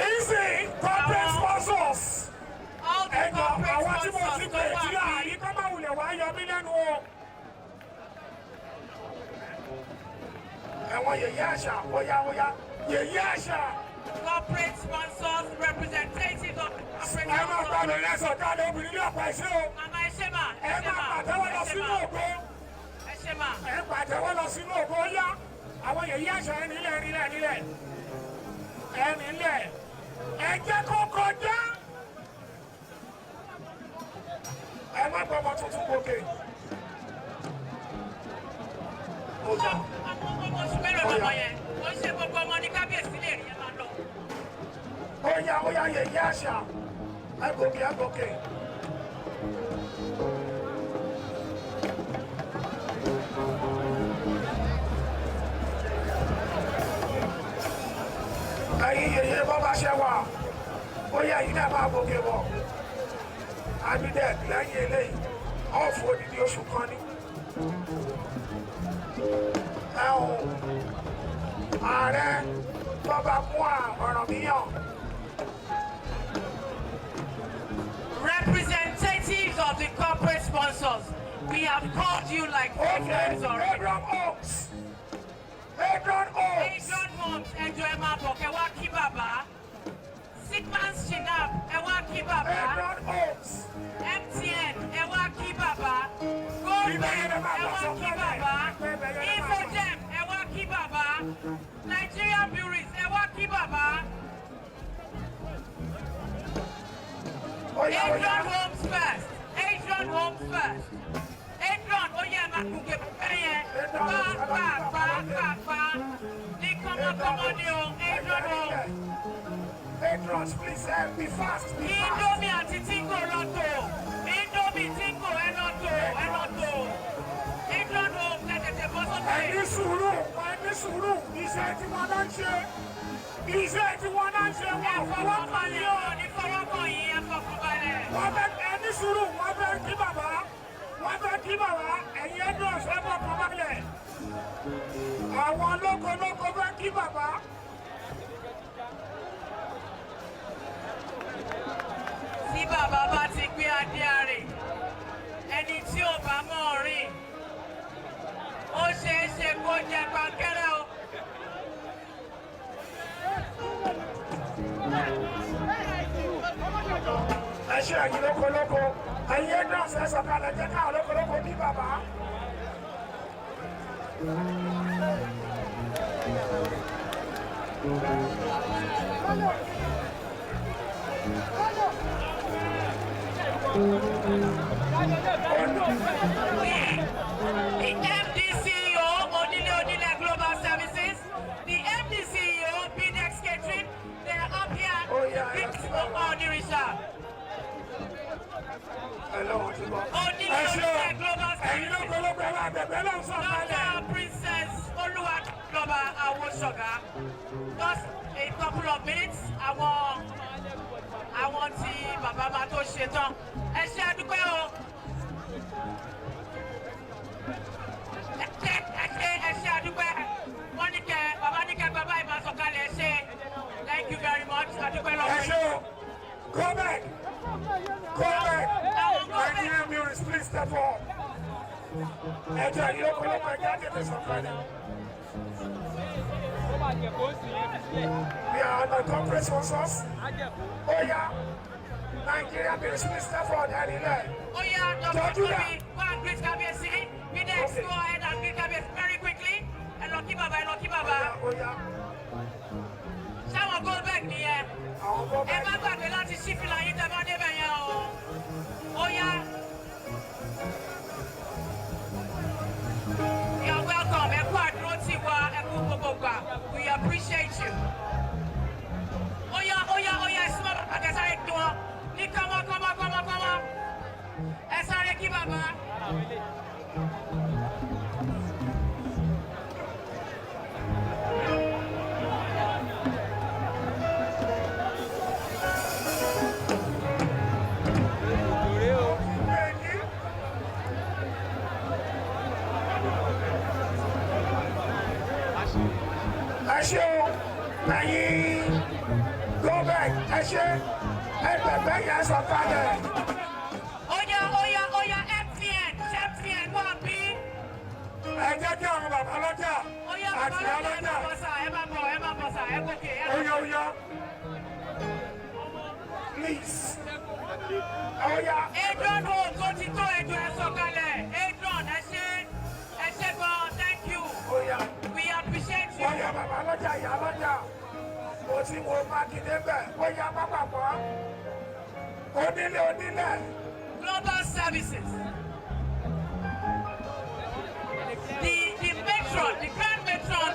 Speaker 3: Easy, corporate sponsors.
Speaker 2: All the
Speaker 3: Ẹjọ́
Speaker 2: corporate
Speaker 3: àwọn tí mo ti
Speaker 2: sponsors tó
Speaker 3: pè
Speaker 2: wà
Speaker 3: tí
Speaker 2: bí
Speaker 3: àárín kọ́ máa wulẹ̀ wá yọ mí lẹ́nu o. Ẹ̀wọ̀n yèyé àṣà, óyá, óyá, yèyé àṣà.
Speaker 2: Corporate sponsors, representatives of corporate
Speaker 3: Ẹ máa
Speaker 2: sponsors.
Speaker 3: gbàdọ̀ lẹ́sọ̀ káàdì obìnrin ní ọ̀pá ẹ̀ṣẹ́ o.
Speaker 2: Màmá, ẹ ṣé mà, ẹ
Speaker 3: Ẹ
Speaker 2: ṣé
Speaker 3: máa
Speaker 2: mà,
Speaker 3: pàtẹ́wọ́ lọ
Speaker 2: ẹ ṣé
Speaker 3: sínú
Speaker 2: mà,
Speaker 3: ògo.
Speaker 2: ẹ ṣé mà.
Speaker 3: Ẹ pàtẹ́wọ́ lọ sínú ògo, yá. Àwọn yèyé àṣà, ẹ nílẹ̀, ẹ nílẹ̀, ẹ nílẹ̀. Ẹ nílẹ̀. Ẹ jẹ́ kó kọjá. Ẹ má gbọ́mọ tuntun gòkè. Ó yá.
Speaker 2: Ọmọ oṣù mélòó lọmọ yẹn? Ó ń ṣe gbogbo ọmọ ní kábíyèsí lè rí, ẹ máa lọ.
Speaker 3: Ó yá, ó yá, yèyé àṣà. Ẹ gòkè, ẹ gòkè. Ẹ̀yin yèyé bọ́ bá ṣe wà. Ó yá, yìí náà máa gòkè bọ̀. Abidẹ lẹ́yìn eléyìí. Ọ̀fù odidi oṣù kan ní. Ẹ̀hún ààrẹ bọ́ba mú Ọ̀rànmíyàn.
Speaker 2: Representatives of the corporate sponsors, we have called you like three
Speaker 3: Okay,
Speaker 2: times already.
Speaker 3: Adron Oaks. Adron Oaks.
Speaker 2: Adron Homes, ẹ jọ̀ọ́, ẹ máa bọ̀ kẹ́ wá kí bàbá. Sigman Shinap, ẹ wá kí bàbá.
Speaker 3: Adron Oaks.
Speaker 2: MTN, ẹ wá kí bàbá. Goldman, ẹ wá kí bàbá. Infogem, ẹ wá kí bàbá. Nigeria Breweries, ẹ wá kí bàbá.
Speaker 3: Oya, oya.
Speaker 2: Adron Homes first. Adron Homes first. Adron, ó yẹ, máa gùnkè bẹ́ẹ̀ yẹn. Pa pa pa pa pa. Ní kọ́mọ́ Kọ́mọkọ́mọ ni o, Adron o.
Speaker 3: Patrons, please be fast, be fast.
Speaker 2: Indomie àti Tingo lọ́tò. Indomie, Tingo, ẹ lọ́tò, ẹ lọ́tò. Adron o, tẹ̀tẹ̀tẹ̀ bọ́ sókè.
Speaker 3: Ẹ ní sùúrù, ẹ ní sùúrù, iṣẹ́ tí wọ́n náà ń ṣe. Iṣẹ́ tí wọ́n náà ń ṣe,
Speaker 2: Ẹ
Speaker 3: wọ́n fọwọ́
Speaker 2: fọwọ́
Speaker 3: kàn
Speaker 2: balẹ̀
Speaker 3: yín o.
Speaker 2: o, ní fọwọ́ kàn yín, ẹ fọkàn balẹ̀.
Speaker 3: Wọ́n fẹ́ ẹ ní sùúrù, wọ́n fẹ́ kí bàbá, wọ́n fẹ́ kí bàbá, ẹ̀yin ẹ̀dùn ọ̀sẹ̀ bọ̀ kọ́ balẹ̀. Àwọn lóko lóko fẹ́ kí bàbá.
Speaker 2: Tí bàbá bá ti gbé adé àrè, ẹni tí ò bá mọ̀ rìn, ó ṣeé ṣe kó jẹ pankẹ́rẹ́ o.
Speaker 3: Ẹ ṣe ẹ̀yin lóko lóko, ẹ̀yin ẹ̀dùn ọ̀sẹ̀ sọ̀kalẹ̀ jẹ́ káwọn lóko lóko kí bàbá.
Speaker 2: The MD CEO, Onílé Onílẹ̀ Global Services, the MD CEO, BDEX Catering, they are up here.
Speaker 3: Oh, yeah,
Speaker 2: Greet
Speaker 3: yeah.
Speaker 2: Onirisha.
Speaker 3: Ẹ lọ́wọ́ ti bọ̀.
Speaker 2: Onílé
Speaker 3: Ẹ ṣe o,
Speaker 2: Onílẹ̀ Global
Speaker 3: ẹ̀yin
Speaker 2: Services.
Speaker 3: lóko lóko ẹ máa bẹ̀bẹ̀ lọ́n sọ̀kalẹ̀.
Speaker 2: Dr. Princess Oluwatoba Awosoga. Just a couple of minutes, àwọn tí bàbá máa tó ṣe tán. Ẹ ṣe àdúpẹ́ o. Ẹ ṣe ẹ ṣe ẹ ṣe àdúpẹ́. Wọ́n ní kẹ bàbá ní kẹ bàbá ìbá sọ̀kalẹ̀ ẹ ṣe. Thank you very much. Àdúpẹ́
Speaker 3: Ẹ
Speaker 2: lọ́wọ́
Speaker 3: ṣe o, go back, go back.
Speaker 2: Àwọn go back.
Speaker 3: Nigerian music, please step up. Ẹ jẹ́ ẹ̀yin lóko lóko ẹ jẹ́ àtètè sọ̀kalẹ̀. We are on the corporate sponsors. Ó yá, Nigerian music, please step forward ẹ̀rí lẹ̀.
Speaker 2: Ó yá, Dr.
Speaker 3: Tọ́jú dà.
Speaker 2: Tobi, go and greet Kábíyèsí. Bidex,
Speaker 3: Okay.
Speaker 2: go ahead and greet Kábíyèsí very quickly. Ẹ lọ kí bàbá, ẹ lọ kí bàbá.
Speaker 3: Ó yá,
Speaker 2: Ṣáwọn Goldberg nìyẹn.
Speaker 3: àwọn
Speaker 2: Ẹ
Speaker 3: bọ́
Speaker 2: má gbàgbé láti ṣí fìlà yín tẹ́ bá débẹ̀ yẹn o. Ó yá. You are welcome. Ẹ kú àdúró tì wá, ẹ kú gbogbo gbà. We appreciate you. Ó yá, ó yá, ó yá, ẹ súnmọ́ bàbá kẹ́ sáré kí wọn. Ní kọ́mọ́, kọ́mọ́, kọ́mọ́, kọ́mọ́. Ẹ sáré kí bàbá.
Speaker 3: Bẹ́ẹ̀ni. Ẹ ṣe o, ẹ̀yin Goldberg, ẹ ṣe ẹgbẹ̀gbẹ̀ yẹn sọ̀kalẹ̀.
Speaker 2: Ó yá, ó yá, ó yá, MTN, MTN wà bí.
Speaker 3: Ẹ jẹ́ kí àwọn bàbá lọ́jà
Speaker 2: Ó yá, bàbá
Speaker 3: àti ìyá
Speaker 2: lọ́jà, ẹ
Speaker 3: lọ́jà.
Speaker 2: má bọ̀ sà, ẹ má bọ̀, ẹ má bọ̀ sà, ẹ gòkè, ẹ
Speaker 3: Ó yá,
Speaker 2: gòkè.
Speaker 3: ó yá. Please. Ó yá.
Speaker 2: Adron Home tó ti tó ẹjọ́ ẹ sọ̀kalẹ̀. Adron, ẹ ṣé, ẹ ṣé gan, thank you.
Speaker 3: Ó yá.
Speaker 2: We appreciate you.
Speaker 3: Ó yá bàbá lọ́jà, ìyá lọ́jà. Mo ti wo Mákindé bẹ̀. Ó yá pápákọ̀. Onílé onílẹ̀.
Speaker 2: Global Services. The matron, the grand matron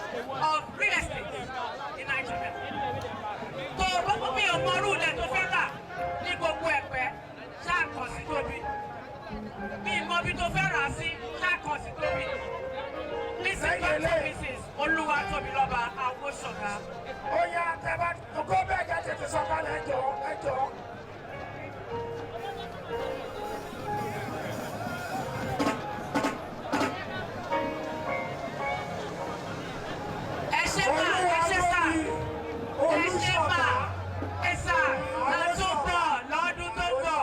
Speaker 2: of real estate in Nigeria. Tó o mi ò mọrú ilẹ̀ tó fẹ́ rà ní gbogbo Ẹ̀pẹ́, ṣáà kàn sí Tóbi. Mi ì mọ ibi tó fẹ́ rà sí, ṣáà kàn sí Tóbi. Mrs.
Speaker 3: Lẹ́yìn
Speaker 2: Dr.
Speaker 3: eléyìí.
Speaker 2: Mrs. Olúwatóbilọ́ba Awóṣọ̀gá.
Speaker 3: Ó yá tẹ́ bá Goldberg ẹ tètè sọ̀kalẹ̀ ẹ jọ̀ọ́ ẹ jọ̀ọ́.
Speaker 2: Ẹ ṣé mà, ẹ ṣé sà.
Speaker 3: Olúwa
Speaker 2: Ẹ ṣé mà,
Speaker 3: Olúṣọ̀gá.
Speaker 2: ẹ sà, a tún bọ̀ lọ́dún tó bọ̀.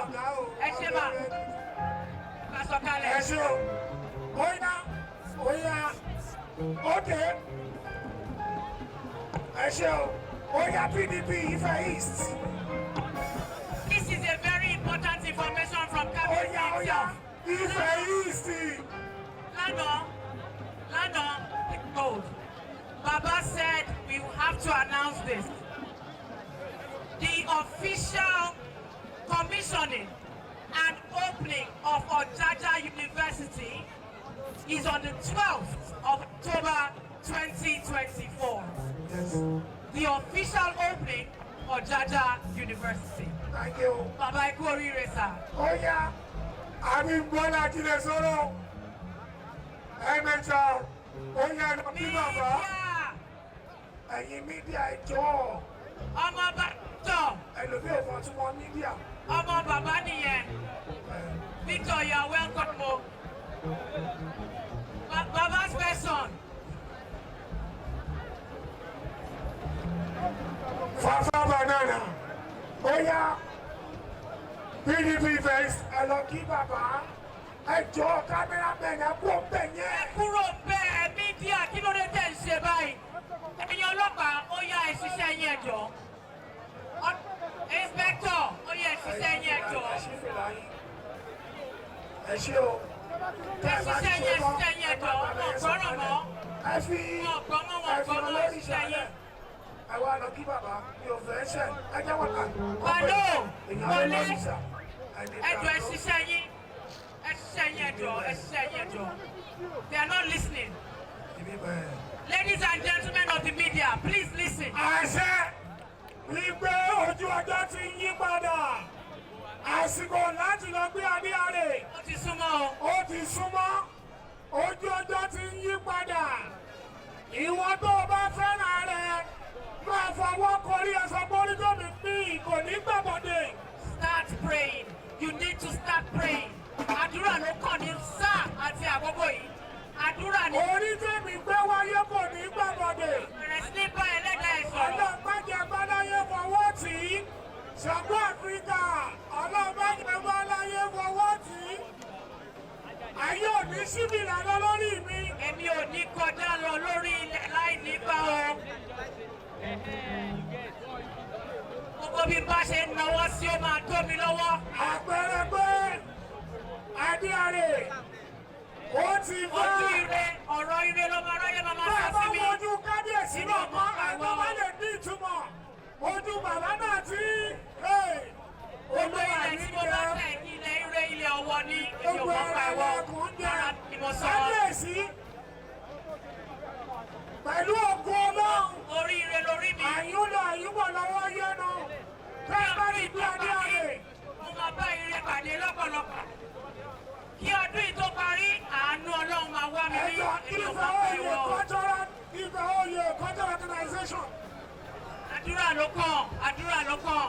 Speaker 2: Ẹ ṣé mà, ká sọ̀kalẹ̀.
Speaker 3: Ẹ ṣé o. Ó yá, ó yá, ókè. Ẹ ṣé o. Ó yá PDP Ife East.
Speaker 2: This is a very important information from
Speaker 3: Ó
Speaker 2: Kabiyesi
Speaker 3: yá, ó yá,
Speaker 2: himself.
Speaker 3: Ife East.
Speaker 2: Lánàá, lánàá, the gold. Baba said we have to announce this. The official commissioning and opening of Ojaja University is on the 12th of October. 2024.
Speaker 3: Yes.
Speaker 2: The official opening of Jaja University.
Speaker 3: Thank you.
Speaker 2: Bàbá, ẹ kú oríire, sir.
Speaker 3: Ó yá, Abímbọ́lá Ajílẹ̀ sọ̀rọ̀ ẹ̀mẹ́ta. Ó yá, lọ bí bàbá.
Speaker 2: Media.
Speaker 3: Ẹ̀yin media, ẹ jọ̀ọ́.
Speaker 2: Ọmọ bá tọ̀.
Speaker 3: Ẹlòmíì ò mọ̀ tí wọ́n media.
Speaker 2: Ọmọ bàbá nìyẹn. Victor, you are welcome o. Baba's person.
Speaker 3: Fafa banana. Ó yá, PDP face, ẹ lọ kí bàbá. Ẹ jọ̀ọ́, cameraman, ẹ kú bẹ̀
Speaker 2: Ẹ
Speaker 3: yẹn.
Speaker 2: kúrò bẹ́ẹ̀, media, kí ló dé tẹ̀ ń ṣe báyìí? Ẹ̀yin ọlọ́pàá, ó yá, ẹ ṣiṣẹ́ yín, ẹ jọ̀ọ́. Inspector, ó yá, ẹ ṣiṣẹ́ yín, ẹ jọ̀ọ́.
Speaker 3: Ẹ ṣí fìlà yín. Ẹ ṣé o.
Speaker 2: Ẹ ṣiṣẹ́ yín, ẹ ṣiṣẹ́ yín, ẹ jọ̀ọ́. Wọn ò gbọ́ràn mọ́.
Speaker 3: Ẹ fi
Speaker 2: Wọn ò gbọ́ mọ́, wọn ò
Speaker 3: ẹ fi
Speaker 2: gbọ́ mọ́, ẹ
Speaker 3: olórí
Speaker 2: ṣiṣẹ́ yín.
Speaker 3: ṣẹlẹ̀. Ẹ wá lọ kí bàbá, mi ò fẹ́ ṣẹ̀. Ẹ jẹ́ wọn kà.
Speaker 2: Balo, wọlé.
Speaker 3: Ẹ
Speaker 2: Ẹ jọ̀ọ́, ẹ ṣiṣẹ́ yín. Ẹ ṣiṣẹ́ yín, ẹ jọ̀ọ́, ẹ ṣiṣẹ́ yín, ẹ jọ̀ọ́. They are not listening. Ladies and gentlemen of the media, please listen.
Speaker 3: Àṣẹ wípé ojú ọjọ́ ti ń yí padà, àsìkò láti lọ gbé adé àrè.
Speaker 2: Ó ti súnmọ́ o.
Speaker 3: Ó ti súnmọ́, ojú ọjọ́ ti ń yí padà. Ìwọ tó o bá fẹ́ràn rẹ, máa fọwọ́ korí ẹsẹ̀ borí tó mi ní kò ní gbàbọ̀dé.
Speaker 2: Start praying. You need to start praying. Àdúrà ló kàn ní sáà àti àkókò yìí. Àdúrà ní
Speaker 3: Orí tèmi gbé wáyé kò ní gbàbọ̀dé.
Speaker 2: Bẹ̀rẹ̀ sí ní bá ẹlẹ́dàá ẹ̀ sọ̀rọ̀.
Speaker 3: Ọlọ́run má jẹ́ báláyé fọwọ́ tì í. Ṣàngó Áfíríkà, ọlọ́run má jẹ́ báláyé fọwọ́ tì í. Ayé ò ní síbi ìlànà lórí mi.
Speaker 2: Èmi ò ní kọjá lọ lórí ilẹ̀ láì nípa o. Gbogbo bí bá ṣe ń nawọ́ sí, ó máa tó mi lọ́wọ́.
Speaker 3: Àpẹẹrẹ pé Adéarè ó ti fẹ́.
Speaker 2: Ojú ire, ọ̀rọ̀ ire ló máa ráyé máa máa
Speaker 3: Bẹ́ẹ̀
Speaker 2: sọ
Speaker 3: bá
Speaker 2: sí mi.
Speaker 3: wojú kábíyèsí náà mọ́, ẹ̀gbọ́n bá lè ní ìtumọ̀. Ojú bàbá náà tí
Speaker 2: Gbogbo ilẹ̀ tí mo bá tẹ̀, ilẹ̀ ire, ilẹ̀ ọwọ́ ní. Èmi ò
Speaker 3: Gbogbo
Speaker 2: mọ̀ pa
Speaker 3: ara
Speaker 2: ẹ̀wọ̀.
Speaker 3: lẹ́kùn jẹ́.
Speaker 2: Ara ni mo sọ.
Speaker 3: Kábíyèsí, pẹ̀lú ògo Ọlọ́run,
Speaker 2: Orí ire lórí mi.
Speaker 3: àyúlọ àyúbọ̀ lọ́wọ́ yẹnu. Bẹ́ẹ̀ bá rí bí Adéarè.
Speaker 2: Mo máa bá ire pàdé lọ́pọ̀lọpọ̀. Kí ọdún yìí tó parí, àánú Ọlọ́run máa wá mi rí.
Speaker 3: Ẹjọ́
Speaker 2: Èmi ò
Speaker 3: Ifẹ̀
Speaker 2: mọ̀ pa
Speaker 3: Oyè
Speaker 2: ẹ̀wọ̀.
Speaker 3: Cultural, Ifẹ̀ Oyè Cultural Organization.
Speaker 2: Àdúrà ló kàn, àdúrà ló kàn.